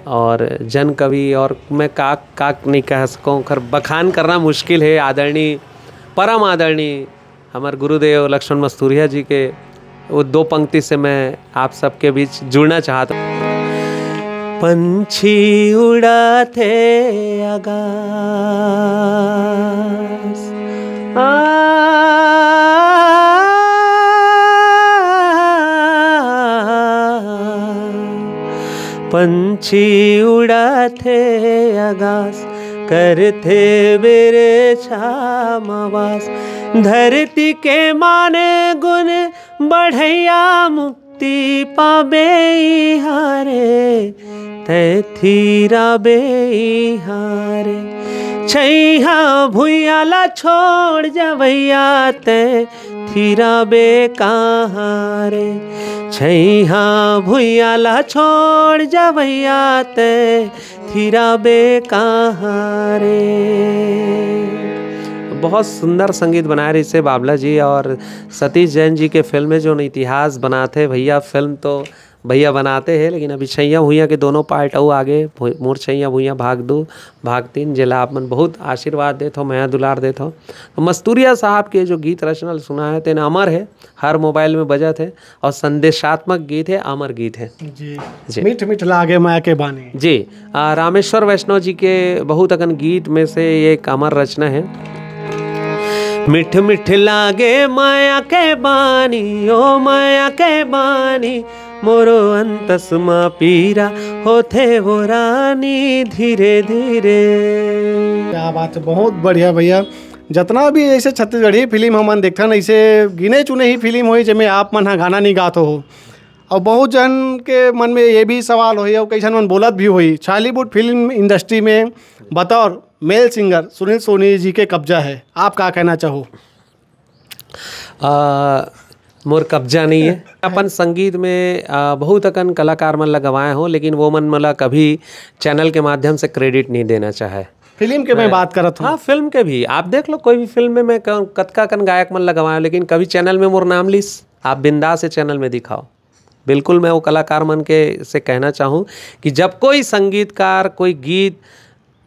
और जन कवि, और मैं का, का नहीं कह सकूँ, ओकर बखान करना मुश्किल है। आदरणीय, परम आदरणीय हमर गुरुदेव लक्ष्मण मस्तुरिया जी के वो दो पंक्ति से मैं आप सबके बीच जुड़ना चाहता हूँ। पंछी उड़ाथे आकाश, आ, पंछी उड़ाथे आकाश, करथे बेरे छामवास। धरती के मान गुण बढ़ैया, मुक्ति पाबे इहाँ रे, तै थिराबे इहाँ रे। छैहा भुइयां ला छोड़ जवैया, तै थिराबे कहाँ रे। छैहा भुइयां ला छोड़ जवैया, तै थिराबे कहाँ रे। बहुत सुंदर संगीत बनाए रहिस हे बाबला जी, और सतीश जैन जी के फिल्म में जो इतिहास बनाथे भैया, फिल्म तो भैया बनाते हैं, लेकिन अभी छैया भुइयां के दोनों part अउ आगे, भु-, मोर छैया भुइयां भाग दू, भाग तीन, जेला आप मन बहुत आशीर्वाद देत हो, मया दुलार देत हो। तो मस्तुरिया साहब के जो गीत रचना सुना है, तेन अमर है, हर mobile में बजत है, और संदेशात्मक गीत है, अमर गीत है। जी। जी। मीठ मीठ लागे माया के बानी। जी। आ, रामेश्वर वैष्णव जी के बहुत अकन गीत में से ये एक अमर रचना है। मिठ मिठ लागे माया के बानी, ओ माया के बानी, मोरो अंतस मा पीरा होथे वो रानी धीरे धीरे। क्या बात है, बहुत बढ़िया भैया। जतना भी ऐसे छत्तीसगढ़ी फिल्म हमन देखथन, ऐसे गिने चुने ही फिल्म होही जेमे आप मन ह गाना नहीं गात हो। और बहुत जन के मन में ये भी सवाल होही और कई झन मन बोलत भी होही, Chhollywood film industry में बतौर male singer सुनील सोनी जी के कब्जा है, आप का कहना चाहो? आ, मोर कब्जा नहीं है। अपन संगीत में, आ, बहुत अकन कलाकार मन ला गवाए हो, लेकिन वो मन मोला कभी channel के माध्यम से credit नहीं देना चाहे। फिल्म के मैं बात करत हूँ। हाँ, फिल्म के भी आप देख लो, कोई भी फिल्म में मैं क-, कतका अकन गायक मन ला गवाए हो, लेकिन कभी channel में मोर नाम लिस, आप बिंदास से channel में दिखाओ। बिल्कुल, मैं वो कलाकार मन के से कहना चाहूँ कि जब कोई संगीतकार कोई गीत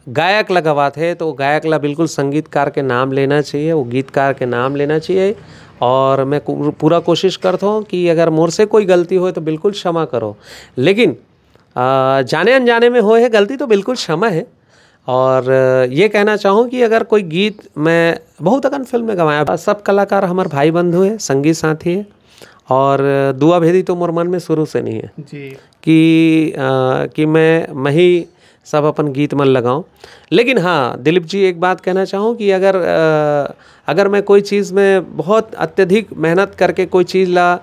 गायक ला गवाथे, तो वो गायक ला बिल्कुल संगीतकार के नाम लेना चाहिए, वो गीतकार के नाम लेना चाहिए। और मैं कु-, पूरा कोशिश करता हूँ कि अगर मोर से कोई गलती होए, तो बिल्कुल क्षमा करो। लेकिन, आ, जाने अनजाने में होए है गलती, तो बिल्कुल क्षमा है। और, अ, ये कहना चाहूँ कि अगर कोई गीत मैं बहुत अकन फिल्म में गवाया, सब कलाकार हमर भाई बंधु है, संगी साथी है, और दुआ भेदी तो मोर मन में शुरू से नहीं है जी। कि, अ, कि मैं, मैं ही सब अपन गीत मन लगाऊं। लेकिन हाँ, दिलीप जी, एक बात कहना चाहूँ कि अगर, अ, अगर मैं कोई चीज़ में बहुत अत्यधिक मेहनत करके कोई चीज़ ला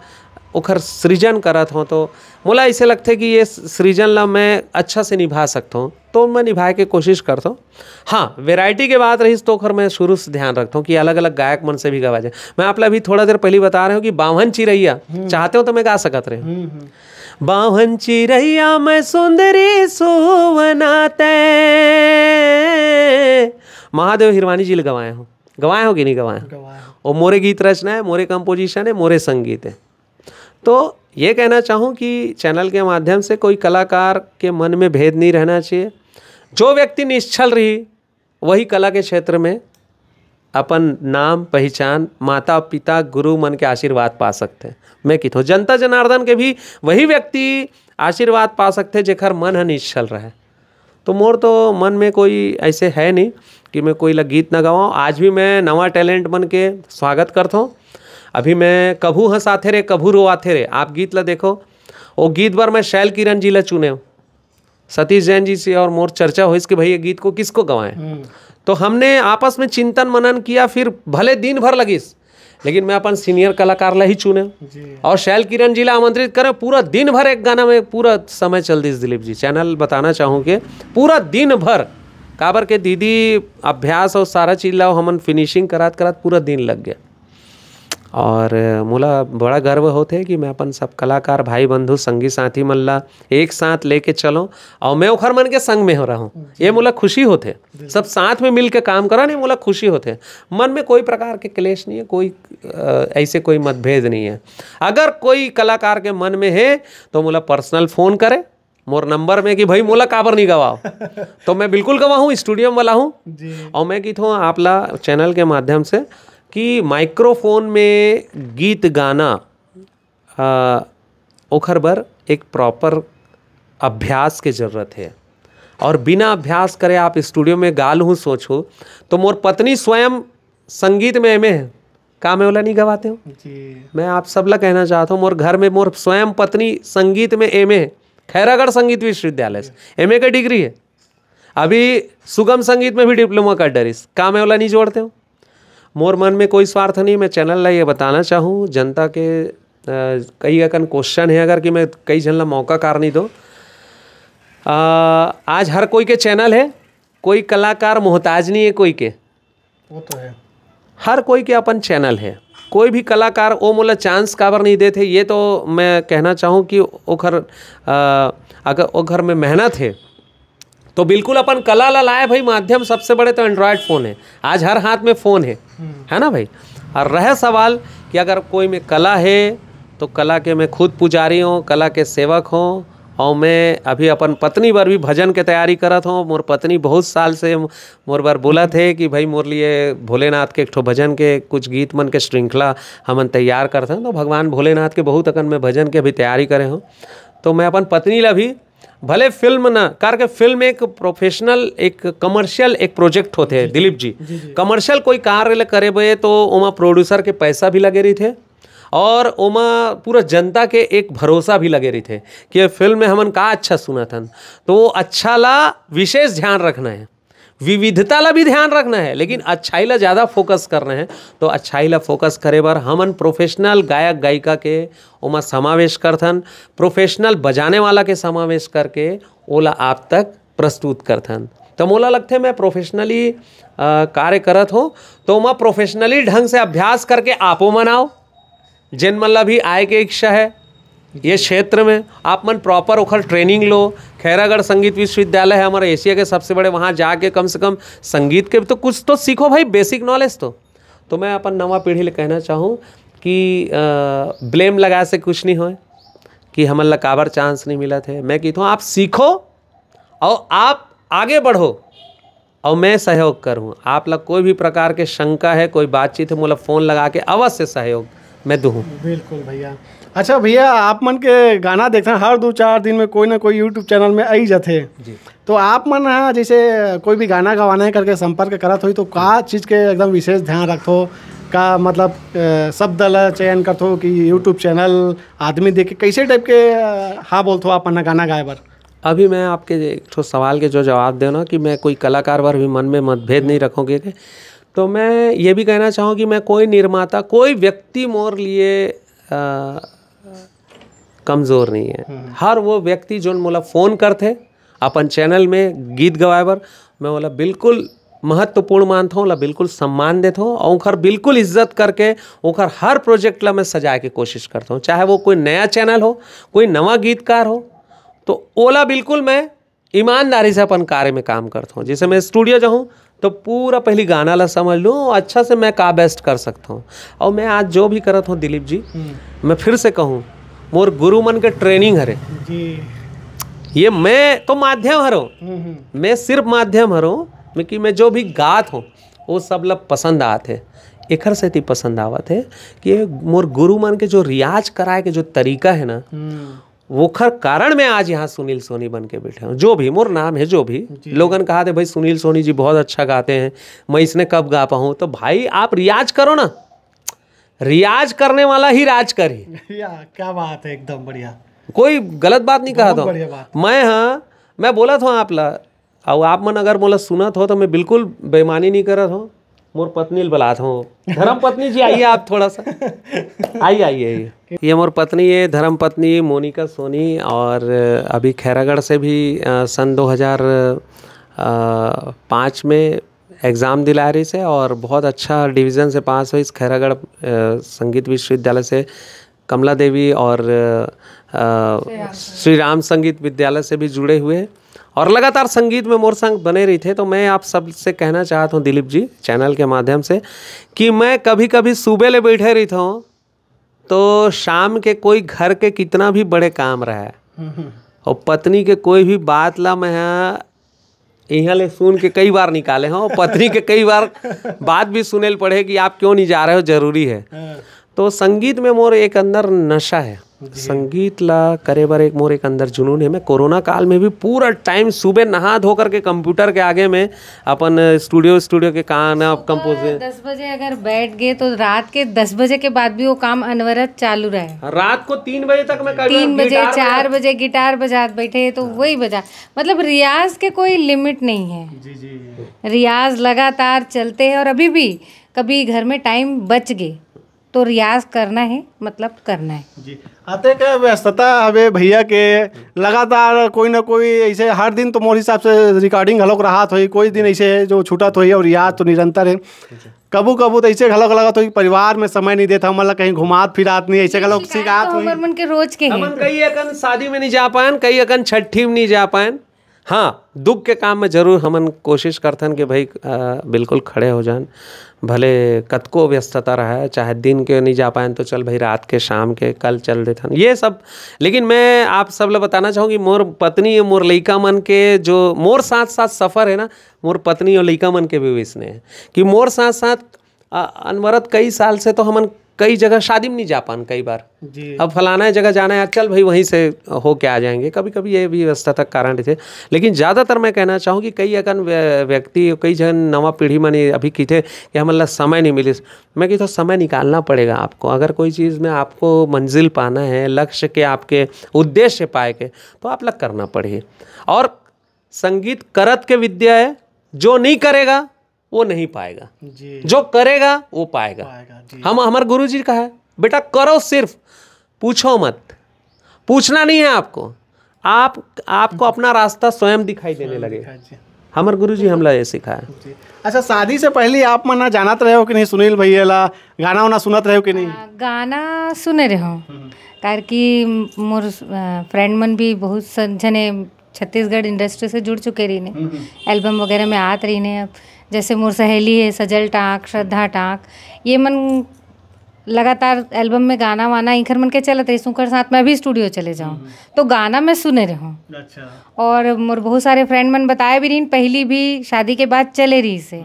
ओखर सृजन करत हों, तो मोला ऐसे लगथे कि ये सृजन ला मैं अच्छा से निभा सकता हूँ, तो मैं निभाए के कोशिश करता हूँ। हाँ, वैरायटी के बात रहिस, तो ओखर मैं शुरू से ध्यान रखता हूँ कि अलग-अलग गायक मन से भी गवा जाए। मैं आप ला अभी थोड़ा देर पहले बता रहे हूँ कि बाम्हन चिरैया हम्म। चाहते हो तो मैं गा सकत रहे हूँ। हम्म, हम्म। बाम्हन चिरैया मैं सुंदरी सुवना तै, महादेव हिरवानी जी ले गवाए हो, गवाए हो कि नहीं गवाए हो? गवाए हो। वो मोरे गीत रचना है, मोरे कंपोजिशन है, मोरे संगीत है। तो ये कहना चाहूँ कि चैनल के माध्यम से कोई कलाकार के मन में भेद नहीं रहना चाहिए। जो व्यक्ति निश्छल रही, वही कला के क्षेत्र में अपन नाम पहचान, माता पिता, गुरु मन के आशीर्वाद पा सकथे। मैं किथों जनता जनार्दन के भी वही व्यक्ति आशीर्वाद पा सकथे, जेकर मन ह निश्छल रहे। तो मोर तो मन में कोई ऐसे है नहीं कि मैं कोई ला गीत ना गवाऊँ। आज भी मैं नवा टैलेंट मन के स्वागत करथों। अभी मैं कभू हंसाथे रे, कभू रोवाथे रे, आप गीत ला देखो, वो गीत बर मैं शैल किरण जी ला चुने हूँ। सतीश जैन जी से और मोर चर्चा होइस कि भाई, ये गीत को किसको गवाएं। हम्म। तो हमने आपस में चिंतन मनन किया, फिर भले दिन भर लगिस, लेकिन मैं अपन सीनियर कलाकार ला ही चुने जी। और शैल किरण जी ला आमंत्रित करें। पूरा दिन भर एक गाना में पूरा समय चल दिस दिलीप जी। चैनल बताना चाहूँ कि पूरा दिन भर, काबर के दीदी अभ्यास और सारा चीज ला हमन फिनिशिंग करात करात पूरा दिन लग गया। और मोला बड़ा गर्व होथे कि मैं अपन सब कलाकार भाई बंधु संगी साथी मन ला एक साथ लेके चलों और मैं ओखर मन के संग में हो रहूं। ये मोला खुशी होथे। सब साथ में मिल के काम करा नहीं, मोला खुशी होथे। मन में कोई प्रकार के क्लेश नहीं है, कोई, अ, ऐसे कोई मतभेद नहीं है। अगर कोई कलाकार के मन में है, तो मोला पर्सनल फोन करे, मोर नंबर में कि भाई, मोला काबर नहीं गवाओ। तो मैं बिल्कुल गवाहूँ, स्टूडियो में वाला हूँ। जी। और मैं किथों आप ला चैनल के माध्यम से कि माइक्रोफोन में गीत गाना, अ, ओखर बर एक प्रॉपर अभ्यास के जरूरत है। और बिना अभ्यास करे आप स्टूडियो में गा लूँ सोचो, तो मोर पत्नी स्वयं संगीत में एमए है, का मैं ओला नहीं गवाते हूँ? जी। मैं आप सब ला कहना चाहता हूँ, मोर घर में मोर स्वयं पत्नी संगीत में एमए है, खैरागढ़ संगीत विश्वविद्यालय से एमए का डिग्री है। अभी सुगम संगीत में भी डिप्लोमा कर डरिस, का मैं ओला नहीं जोड़ते हूँ? मोर मन में कोई स्वार्थ नहीं। मैं चैनल ला ये बताना चाहूँ, जनता के, अ, कई अकन क्वेश्चन है, अगर कि मैं कई झन ला मौका कार नहीं दो। अ, आज हर कोई के चैनल है, कोई कलाकार मोहताज नहीं है कोई के। वो तो है। हर कोई के अपन चैनल है। कोई भी कलाकार ओ मोला चांस काबर नहीं देथे, ये तो मैं कहना चाहूँ कि ओखर, अ, अगर ओखर में मेहनत है, तो बिल्कुल अपन कला ला लाए भाई। माध्यम सबसे बड़े तो एंड्रॉयड फ़ोन है, आज हर हाथ में फ़ोन है, हम्म। है ना भाई? और रहे सवाल कि अगर कोई में कला है, तो कला के मैं खुद पुजारी हूँ, कला के सेवक हूँ। और मैं अभी अपन पत्नी बर भी भजन के तैयारी करत हूँ। मोर पत्नी बहुत साल से मोर बर बोलत हे कि भाई, मोर लिए भोलेनाथ के एक ठो भजन के कुछ गीत मन के श्रृंखला हमन तैयार करथन। तो भगवान भोलेनाथ के बहुत अकन मैं भजन के अभी तैयारी करे हूँ। तो मैं अपन पत्नी ला भी, भले फिल्म ना करके, फिल्म एक प्रोफेशनल, एक कमर्शियल एक प्रोजेक्ट होथे दिलीप जी। जी, जी। कमर्शियल कोई कार्य ले करे बे तो ओमा प्रोड्यूसर के पैसा भी लगे रहिथे और ओमा पूरा जनता के एक भरोसा भी लगे रहिथे कि ये फिल्म में हमन का अच्छा सुनत हन। तो वो अच्छा ला विशेष ध्यान रखना है, विविधता ला भी ध्यान रखना है, लेकिन अच्छाई ला ज़्यादा फोकस करना है। तो अच्छाई ला फोकस करे बर हमन प्रोफेशनल गायक गायिका के ओमा समावेश करथन, प्रोफेशनल बजाने वाला के समावेश करके ओला आप तक प्रस्तुत करथन। तो मोला लगथे मैं प्रोफेशनली, अ, कार्य करत हो, तो ओमा प्रोफेशनली ढंग से अभ्यास करके आपो मन आओ, जेन मन ला भी आए के इच्छा है ये क्षेत्र में, आप मन प्रॉपर ओखर ट्रेनिंग लो। खैरागढ़ संगीत विश्वविद्यालय है हमारा, एशिया के सबसे बड़े, वहाँ जाके कम से कम संगीत के तो कुछ तो सीखो भाई, बेसिक नॉलेज तो। तो मैं अपन नवा पीढ़ी ले कहना चाहूँ कि, अ, ब्लेम लगाए से कुछ नहीं होए, कि हमन ला काबर चांस नहीं मिलत हे। मैं कहत हूँ, आप सीखो और आप आगे बढ़ो और मैं सहयोग करूँ। आप ला कोई भी प्रकार के शंका है, कोई बातचीत है, मोला फोन लगा के अवश्य सहयोग मैं दूँ। बिल्कुल भैया। अच्छा भैया, आप मन के गाना देखथन हर दो चार दिन में कोई ना कोई YouTube चैनल में आई जाथे। जी। तो आप मन ह जैसे कोई भी गाना गवाना है करके संपर्क करत होई तो का चीज़ के एकदम विशेष ध्यान रखथो? का मतलब अ, शब्द ला चयन करथो कि YouTube चैनल आदमी देख के कैसे टाइप के अ, हाँ बोलथो आप मन ह गाना गाए बर? अभी मैं आपके एक ठो सवाल के जो जवाब देना कि मैं कोई कलाकार बर भी मन में मतभेद नहीं रखूँगी कि, तो मैं ये भी कहना चाहूँ कि मैं कोई निर्माता, कोई व्यक्ति मोर लिए आ, कमजोर नहीं है। हर वो व्यक्ति जोन मोला फोन करथे अपन चैनल में गीत गवाए बर, मैं ओला बिल्कुल महत्वपूर्ण मानथों, ओला बिल्कुल सम्मान देथों और ओखर बिल्कुल इज्जत करके ओखर हर प्रोजेक्ट ला मैं सजाए के कोशिश करथों। चाहे वो कोई नया चैनल हो, कोई नवा गीतकार हो, तो ओला बिल्कुल मैं ईमानदारी से अपन कार्य में काम करथों। जैसे मैं स्टूडियो जाऊँ तो पूरा पहली गाना ला समझ लूँ, अच्छा से मैं का बेस्ट कर सकथों। और मैं आज जो भी करत हूँ दिलीप जी, मैं फिर से कहूँ, मोर गुरु मन के ट्रेनिंग हरे। जी। ये मैं तो माध्यम हरो, हम्म, हम्म। मैं सिर्फ माध्यम हरो, मैं कि मैं जो भी गात हूँ वो सब ला पसंद आत है। एखर सेती पसंद आवत है कि ये मोर गुरु मन के जो रियाज कराए के जो तरीका है ना, हम्म। ओखर कारण मैं आज यहाँ सुनील सोनी बन के बैठे हूँ। जो भी मोर नाम है, जो भी जी। लोगन कहा थे, "भाई सुनील सोनी जी बहुत अच्छा गाते हैं, मैं इसने कब गा पाऊँ?" तो भाई आप रियाज करो ना, रियाज करने वाला ही राज करी। या क्या बात है, एकदम बढ़िया। कोई गलत बात नहीं कहा बहुत था बढ़िया बात। मैं। हाँ, मैं बोला था आप ला, और आप मन अगर मोला सुनत हो तो मैं बिल्कुल बेईमानी नहीं करत हूँ। मोर पत्नी ल बलात हूँ, धर्म पत्नी जी आइए आप थोड़ा सा। आइए, आइए, आइए। ये मोर पत्नी है, धर्म पत्नी मोनिका सोनी, और अभी खैरागढ़ से भी अ, सन दो हज़ार पाँच में एग्ज़ाम दिला रही से और बहुत अच्छा डिवीज़न से पास हुई इस खैरागढ़ अ, संगीत विश्वविद्यालय से। कमला देवी और अ, श्री राम संगीत विद्यालय से भी जुड़े हुए हैं और लगातार संगीत में मोर संग बने रही थे। तो मैं आप सबसे कहना चाहता हूँ दिलीप जी, चैनल के माध्यम से, कि मैं कभी कभी सुबह ले बैठे रही था हूँ तो शाम के कोई घर के कितना भी बड़े काम रहा है हम्म, हम्म। और पत्नी के कोई भी बात ला मैं यहाँ ले सुन के कई बार निकाले हूँ, पत्नी के कई बार बात भी सुने ल पड़े कि आप क्यों नहीं जा रहे हो, जरूरी है। हाँ। तो संगीत में मोर एक अंदर नशा है, जी। संगीत ला करे बर एक मोर एक अंदर जुनून है। मैं कोरोना काल में भी पूरा टाइम सुबह नहा धो करके कंप्यूटर के आगे में अपन स्टूडियो स्टूडियो के गाना कंपोज। दस बजे अगर बैठ गए तो रात के दस बजे के बाद भी वो काम अनवरत चालू रहे। रात को तीन बजे तक मैं कभी तीन बजे गिटार चार बजे गिटार बजात बैठे तो वही बजा, मतलब रियाज के कोई लिमिट नहीं है। जी जी। रियाज लगातार चलते हैं और अभी भी कभी घर में टाइम बच गए तो रियाज करना है, मतलब करना है। जी। अतेक व्यस्तता हवे भैया के, लगातार कोई ना कोई ऐसे हर दिन तो मोर हिसाब से रिकॉर्डिंग घलोक राहत होई, कोई दिन ऐसे जो छूटत होई और रियाज तो निरंतर है। कभू कभू तो ऐसे घलोक लगत होई परिवार में समय नहीं देता, मतलब कहीं घुमात फिरात नहीं, ऐसे घलोक सिखात तो होई। हमर मन के रोज के हमन हैं। कई अकन शादी में नहीं जा पायन, कई अकन छट्ठी में नहीं जा पायन। हाँ, दुख के काम में जरूर हमन कोशिश करथन कि भाई अ, बिल्कुल खड़े हो जान, भले कतको व्यस्तता रहे, चाहे दिन के नहीं जा पायन तो चल भाई रात के शाम के कल चल देथन, ये सब। लेकिन मैं आप सब ला बताना चाहूँ कि मोर पत्नी मोर लइका मन के जो मोर साथ साथ सफर है ना, मोर पत्नी और लइका मन के भी विसने है कि मोर साथ साथ अ, अनवरत कई साल से तो हमन कई जगह शादी में नहीं जा पान कई बार। जी। अब फलाना जगह जाना है, चल भाई वहीं से होके आ जाएंगे। कभी कभी ये भी व्यस्तता के कारण थे, लेकिन ज़्यादातर मैं कहना चाहूँ कि कई अकन व्य- व्यक्ति, कई झन नवा पीढ़ी मन ये अभी किथे कि हमन ला समय नहीं मिलिस। मैं कहता हूँ समय निकालना पड़ेगा आपको। अगर कोई चीज़ में आपको मंजिल पाना है, लक्ष्य के आपके उद्देश्य पाए के, तो आप ला करना पड़ेगी। और संगीत करत के विद्या है, जो नहीं करेगा वो नहीं पाएगा, जी। जो करेगा वो पाएगा। पाएगा, जी। हम हमारे गुरु जी का है, बेटा करो सिर्फ, पूछो मत, पूछना नहीं है आपको, आप आपको अपना रास्ता स्वयं दिखाई देने लगे। जी। हमारे गुरु जी हमला ये सिखाया। जी। अच्छा, शादी से पहले आप मन जानत रहे हो कि नहीं सुनील भैया ला, गाना वाना सुनत रहे हो कि नहीं? हाँ, गाना सुने रहे हो, कारण कि मोर फ्रेंड मन भी बहुत स- जने छत्तीसगढ़ इंडस्ट्री से जुड़ चुके रही ने, एल्बम वगैरह में आत रही ने। अब जैसे मोर सहेली है सजल टाक, श्रद्धा टाक, ये मन लगातार एल्बम में गाना वाना इंखर मन के चलत रहिस, उंकर साथ मैं भी स्टूडियो चले जाऊँ। तो गाना मैं सुने रहूँ। अच्छा। और मोर बहुत सारे फ्रेंड मन बताए भी रहिन, पहली भी शादी के बाद चले रहिस हे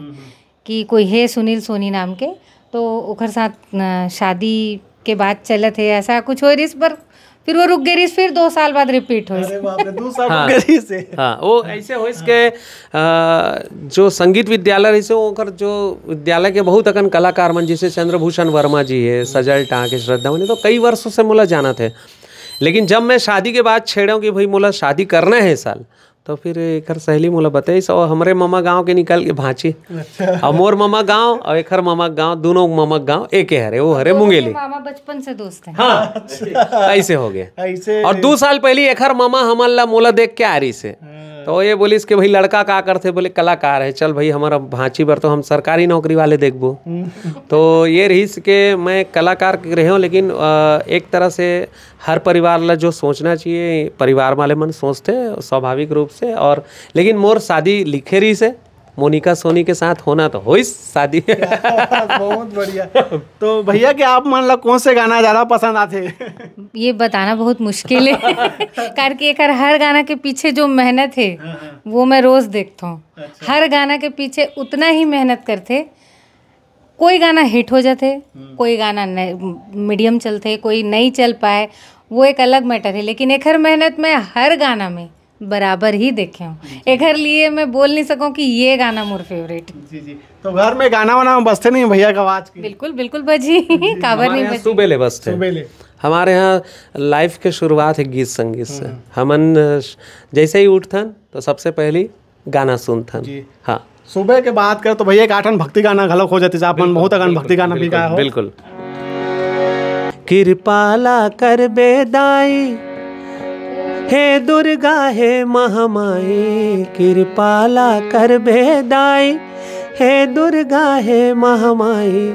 कि कोई हे सुनील सोनी नाम के, तो ओकर साथ न, शादी के बाद चलत हे, ऐसा कुछ हो रहिस, पर फिर वो रुक गए रहिस, फिर दो साल बाद रिपीट हो। अरे बाप रे, दो साल हाँ। रुक गए रहिस हे। हाँ, वो ऐसे होइस के, अ, जो संगीत विद्यालय रहिस हे, ओकर जो विद्यालय के बहुत अकन कलाकार मन, जैसे चंद्रभूषण वर्मा जी हे, सजल टांके, श्रद्धा मनी, तो कई वर्षों से मोला जानत हे। लेकिन जब मैं शादी के बाद छेड़े हूँ कि भाई मोला शादी करना हे साल, तो फिर एकर सहेली मोला बताइस, और हमरे ममा गांव के निकल के भांची। अच्छा। और मोर ममा गांव और एकर ममा गांव, दोनों ममा गांव एक हरे, वो हरे मुंगेली। मामा बचपन से दोस्त हैं। हाँ, ऐसे हो गए। ऐसे और दो साल पहले एकर ममा हमन ला, मोला देख के आ रहिस हे। हाँ। तो ये बोलिस कि भाई लड़का का करथे, बोले कलाकार है, चल भाई हमारा भांची बर तो हम सरकारी नौकरी वाले देखबो। हम्म। तो ये रहिस के मैं कलाकार रहे हूँ, लेकिन अ, एक तरह से हर परिवार ला जो सोचना चाहिए, परिवार वाले मन सोचते स्वाभाविक रूप से। और लेकिन मोर शादी लिखे रहिस हे, मोनिका सोनी के साथ होना तो होइस शादी। बहुत बढ़िया। तो भैया, के आप मन ला कौन से गाना ज्यादा पसंद आथे? ये बताना बहुत मुश्किल है, कारण कि एकर हर गाना के पीछे जो मेहनत है, हाँ, हाँ। वो मैं रोज देखता हूँ। अच्छा। हर गाना के पीछे उतना ही मेहनत करथे। कोई गाना हिट हो जाथे, हम्म। कोई गाना न-, मीडियम चलथे, कोई नहीं चल पाए, वो एक अलग मैटर है। लेकिन एखर मेहनत मैं हर गाना में बराबर ही देखे हूँ। जी। एखर लिए मैं बोल नहीं सकूँ कि ये गाना मोर फेवरेट। जी, जी। तो घर में गाना वाना में बजथे नहीं भैया का आवाज की? बिल्कुल, बिल्कुल बजी। जी। काबर हमारे नहीं यहाँ बजी? सुबह ले बजथे। सुबह ले। हमारे यहाँ लाइफ के शुरुआत है गीत संगीत से। हम्म। हमन, अ, जैसे ही उठथन तो सबसे पहली गाना सुनथन। जी। हाँ। सुबह के बात कर तो भैया, एक आठन भक्ति गाना घलोक हो जाती, आप मन बिल्कुल, बहुत अकन बिल्कुल, भक्ति गाना भी बिल्कुल, गाए हो। बिल्कुल। कृपाला करबे दाई, हे दुर्गा हे महामाई, कृपाला करबे दाई, हे दुर्गा हे महामाई,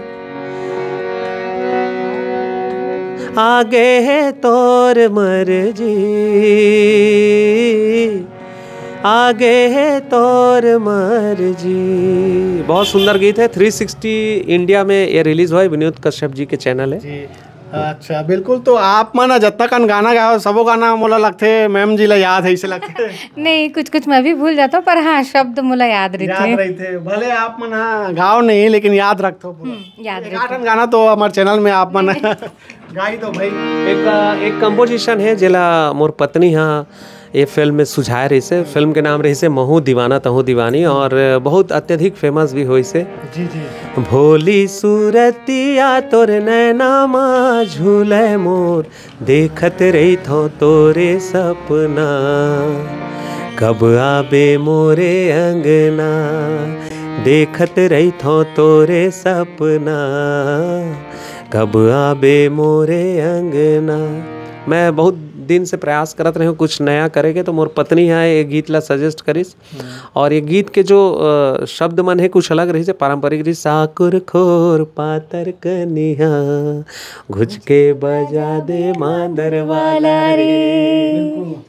आगे हे तोर मर्जी, आगे हे तोर मर्जी। बहुत सुंदर गीत है। थ्री सिक्सटी इंडिया में ये रिलीज हुआ है विनोद कश्यप जी के चैनल है। जी। अच्छा, बिल्कुल। तो आप मन जतका कन गाना गाओ, सबो गाना मोला लगथे मैम जी ला याद है, ऐसे लगथे। नहीं, कुछ कुछ मैं भी भूल जाता हूँ, पर हाँ, शब्द मोला याद रहिथे। भले आप मन, हाँ, गाओ नहीं, लेकिन याद रखथो पूरा। हम्म, याद रखथो। गाना तो हमारे चैनल में आप मन गाई दो भाई। एक, अ, एक कंपोजिशन है जेला मोर पत्नी हा ये फिल्म में सुझाए रहिसे। फिल्म के नाम रहिसे महू दीवाना तहू दीवानी, और बहुत अत्यधिक फेमस भी होइसे। जी, जी। भोली सूरतिया तोर नैना मा झूले मोर, देखत रहिथो तोरे सपना, कब आबे मोरे अंगना, देखत रहिथो तोरे सपना, कब आबे मोरे अंगना। मैं बहुत दिन से प्रयास करत रहे हूँ कुछ नया करे के, तो मोर पत्नी हा ये गीत ला सजेस्ट करिस। हम्म। और ये गीत के जो, अ, शब्द मन है कुछ अलग रहिसे, पारंपरिक रहिसे, साकुर खोर पातर कनिहा, घुच के बजा दे मांदर वाला रे। बिल्कुल।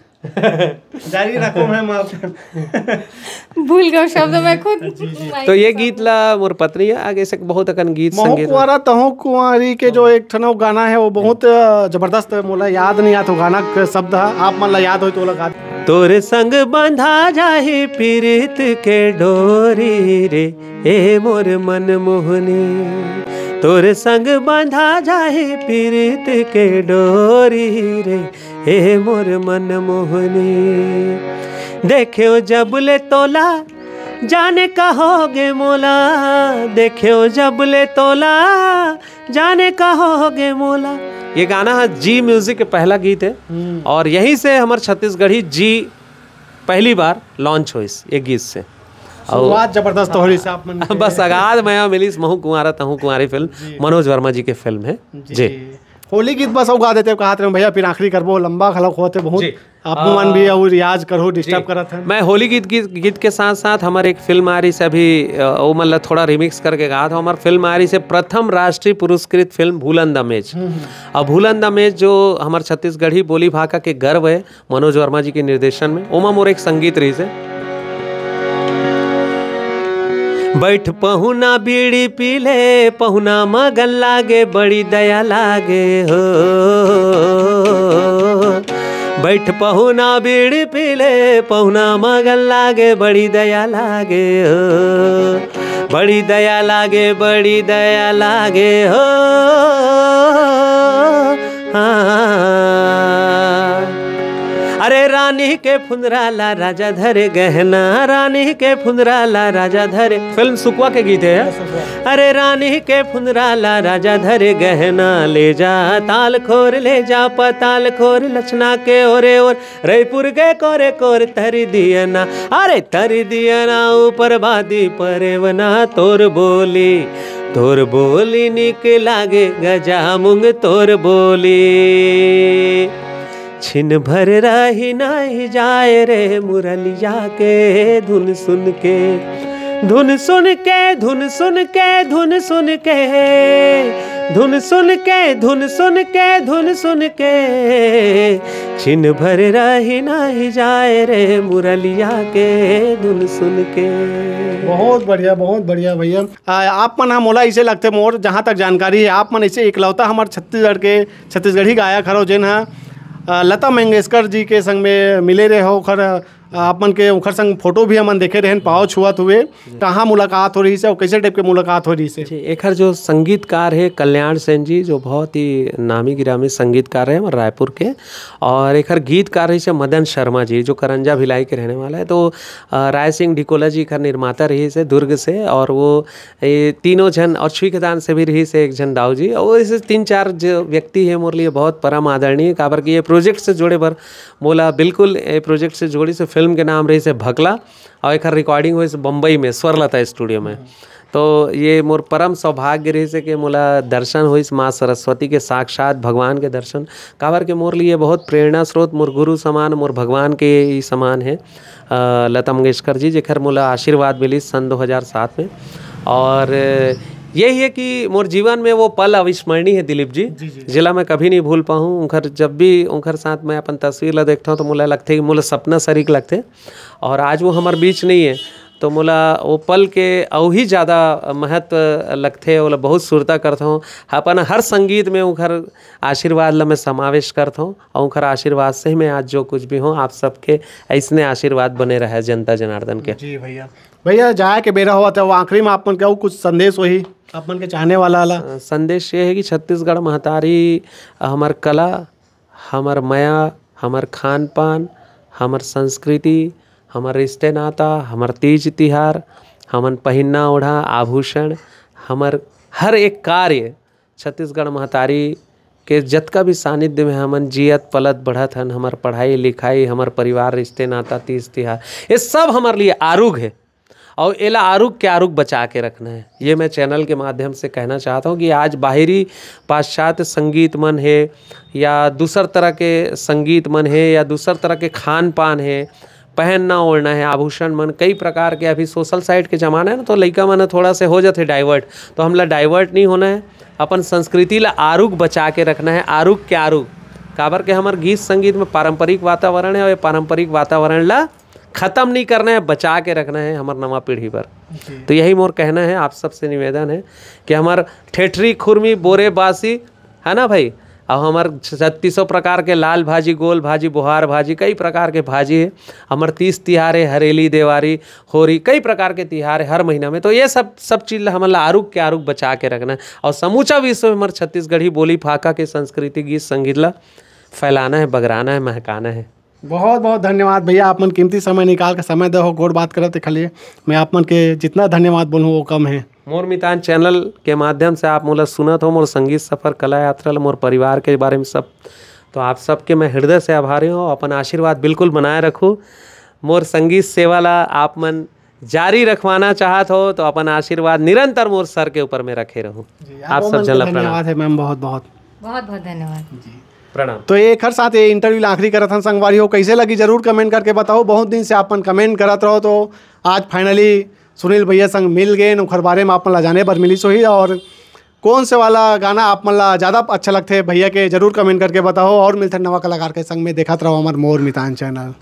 जारी रखो, मैं माफ। भूल गयो शब्द मैं खुद। जी, जी। तो ये गीत ला मोर पत्नी है, आगे से बहुत अकन गीत महू संगीत। कुंवारा तहू कुंवारी के जो एक ठन गाना है, वो बहुत, अ, जबरदस्त है। मोला याद नहीं आत हो गाना के शब्द ह, आप मन ला याद होई तो ओला गा। तोर संग बंधा जाही पीरित के डोरी रे, ए मोर मन मोहनी, तोर संग बंधा जाही पीरित के डोरी रे, ए मोर मन मोहनी। देखेव जब ले तोला, जाने का होगे मोला, देखेव जब ले तोला, जाने का होगे मोला। ये गाना है जी म्यूजिक के पहला गीत है। हम्म। और यहीं से हमर छत्तीसगढ़ी जी पहली बार लॉन्च होइस ये गीत से। शुरुआत जबरदस्त हो रही से आप मन के। बस अगाध मया मिलिस महू कुंवारा तहू कुंवारी फिल्म, जी। मनोज वर्मा जी के फिल्म है। जी। जी। होली गीत बस अउ गा देते, कहत रहे भैया, फिर आखिरी करबो, लंबा घलोक होते बहुत। जी। आप मन भी अ, अउ रियाज करहू, डिस्टर्ब जी। करत हन। मैं होली गीत, गीत, गीत के साथ साथ हमारे एक फिल्म आ रही से अभी, अ, वो मन ला थोड़ा रिमिक्स करके गात हूँ। हमार फिल्म आ रही से प्रथम राष्ट्रीय पुरस्कृत फिल्म भूलन द मेज। हम्म, हम्म। अब भूलन द मेज जो हमार छत्तीसगढ़ी बोली भाखा के गर्व है, मनोज वर्मा जी के निर्देशन में, ओमा मोर एक संगीत रहिस हे। बैठ पहुना बीड़ी पी ले, पहुना मगन लागे, बड़ी दया लागे हो। बैठ पहुना बीड़ी पी ले, पहुना मगन लागे, बड़ी दया लागे हो। बड़ी दया लागे, बड़ी दया लागे हो। हाँ। अरे रानी के फुंदरा ला राजा धरे गहना, रानी के फुंदरा ला राजा धरे। फिल्म सुकवा के गीत है। अरे रानी के फुंदरा ला राजा धरे गहना, ले जा ताल खोर, ले जा पताल खोर, लक्षणा के ओरे ओर, रईपुर के कोरे कोर तरी दियना। अरे तरी दियना ऊपर बादी परेवना, तोर बोली, तोर बोली निक लागे गजामुंग तोर बोली। छिन भर रही नाही जाए रे मुरलिया के धुन सुन के, धुन सुन के, धुन सुन के, धुन सुन के, धुन सुन के, धुन सुन के, धुन सुन के। छिन भर रही नाही जाए रे मुरलिया के धुन सुन के। बहुत बढ़िया, बहुत बढ़िया भैया। आ, आप मन ह मोला ऐसे लगथे, मोर जहाँ तक जानकारी है, आप मन ऐसे इकलौता हमर छत्तीसगढ़ के छत्तीसगढ़ी गायक हरो, जेन ह, आ, लता मंगेशकर जी के संग में मिले रहे हो, ओखर, आ, आप मन के ओखर संग फोटो भी हमन देखे रहन, पाँव छुअत हुए। कहाँ मुलाकात हो रही से और कैसे टाइप के मुलाकात हो रही से? जी, एखर जो संगीतकार है कल्याण सेन जी, जो बहुत ही नामी गिरामी संगीतकार है हमर रायपुर के, और एखर गीतकार है से मदन शर्मा जी, जो करंजा भिलाई के रहने वाला है। तो, आ, राय सिंह ढिकोला जी एखर निर्माता रही से दुर्ग से, और वो ये तीनों झन, और छुईखदान से भी रही से एक झन दाऊ जी, और ऐसे तीन चार जो व्यक्ति है मोर लिए बहुत परम आदरणीय, काबर कि ये प्रोजेक्ट से जोड़े बर मोला बिल्कुल, ये प्रोजेक्ट से जोड़ी से फिल्म के नाम रही से भकला, और एखर रिकॉर्डिंग हुई से बम्बई में स्वरलता स्टूडियो में। तो ये मोर परम सौभाग्य रही से कि मोला दर्शन हुई माँ सरस्वती के, साक्षात भगवान के दर्शन, काबर के मोर लिए बहुत प्रेरणा स्रोत, मोर गुरु समान, मोर भगवान के ही समान है, अ, लता मंगेशकर जी, जेखर मोला आशीर्वाद मिली सन दो हज़ार सात में। और यही है कि मोर जीवन में वो पल अविस्मरणीय है, दिलीप जी, जी, जी। जेला मैं कभी नहीं भूल पाऊँ। उनकर जब भी उनकर साथ मैं अपन तस्वीर ला देखता हूँ, तो मोला लगथे कि मोला सपना सरीक लगथे, और आज वो हमर बीच नहीं है, तो मोला वो पल के अउ ही ज़्यादा महत्व लगथे, ओला बहुत सुरता करथौं। अपन हर संगीत में उनकर आशीर्वाद ला मैं समावेश करथौं, और उनकर आशीर्वाद से ही मैं आज जो कुछ भी हूँ, आप सबके ऐसने आशीर्वाद बने रहे जनता जनार्दन के। जी भैया। भैया, जाए के बेरा होवत है, वो आखिरी में आप मन के अउ कुछ संदेश होही आप मन के चाहने वाला ला? अ, संदेश ये है कि छत्तीसगढ़ महतारी हमर कला, हमर मया, हमर खान पान, हमर संस्कृति, हमर रिश्ते नाता, हमर तीज तिहार, हमन पहिनना ओढ़ा, आभूषण, हमर हर एक कार्य छत्तीसगढ़ महतारी के जतका भी सानिध्य में हमन जियत पलत बढ़त हन, हमर पढ़ाई लिखाई, हमर परिवार, रिश्ते नाता, तीज तिहार, ये सब हमर लिए आरुग है। और एला आरुग के आरुग बचा के रखना है। ये मैं चैनल के माध्यम से कहना चाहता हूँ कि आज बाहरी पाश्चात्य संगीत मन है या दूसर तरह के संगीत मन है या दूसर तरह के खान पान है, पहनना ओढ़ना है, आभूषण मन, कई प्रकार के, अभी सोशल साइट के ज़माना है ना, तो लइका मन थोड़ा से हो जाते डाइवर्ट, तो हमला डाइवर्ट नहीं होना है। अपन संस्कृति ला आरुग बचा के रखना है, आरुग के आरुग। काबर के हमर गीत संगीत में पारंपरिक वातावरण है और ये पारंपरिक वातावरण ला खत्म नहीं करना है, बचा के रखना है हमर नवा पीढ़ी पर। जी। तो यही मोर कहना है, आप सबसे निवेदन है कि हमर ठेठरी, खुरमी, बोरे, बासी, है ना भाई, अब हमर छत्तीसों प्रकार के लाल भाजी, गोल भाजी, बोहार भाजी, कई प्रकार के भाजी है। हमर तीज तिहार है, हरेली, देवारी, होरी, कई प्रकार के तिहार है हर महीना में। तो ये सब, सब चीज़ ला हमन ला आरुग के आरुग बचा के रखना है और समूचा विश्व में हमर छत्तीसगढ़ी बोली, फाका के संस्कृति, गीत संगीत ला फैलाना है, बगराना है, महकाना है। बहुत बहुत धन्यवाद भैया, आप मन कीमती समय निकाल के समय दे हो, गोठ बात करत के लिए मैं आप मन के जितना धन्यवाद बोलूँ, वो कम है। मोर मितान चैनल के माध्यम से आप मोला सुनत हो, मोर संगीत सफर, कला यात्रा ल, मोर परिवार के बारे में सब, तो आप सबके मैं हृदय से आभारी हूँ। अपन आशीर्वाद बिल्कुल बनाए रखू। मोर संगीत सेवा ला आप मन जारी रखवाना चाहत हो, तो अपन आशीर्वाद निरंतर मोर सर के ऊपर में रखे रहू। जी, आप आप सब मन जन के ला प्रणाम। धन्यवाद है मैम, बहुत बहुत। बहुत बहुत धन्यवाद। जी। प्रणाम। तो एखर साथ ये इंटरव्यू ला आखिरी करत हन संगवारी हो, कैसे लगी जरूर कमेंट करके बताओ। बहुत दिन से आप मन कमेंट करत रहो, तो आज फाइनली सुनील भैया संग मिल गए, ओखर बारे में आप मन ला जाने बर मिलिस होही। और कौन से वाला गाना आप मन ला ज़्यादा अच्छा लगथे भैया के, जरूर कमेंट करके बताओ। और मिलथे नवा कलाकार के संग में, देखत रहो हमर मोर मितान चैनल।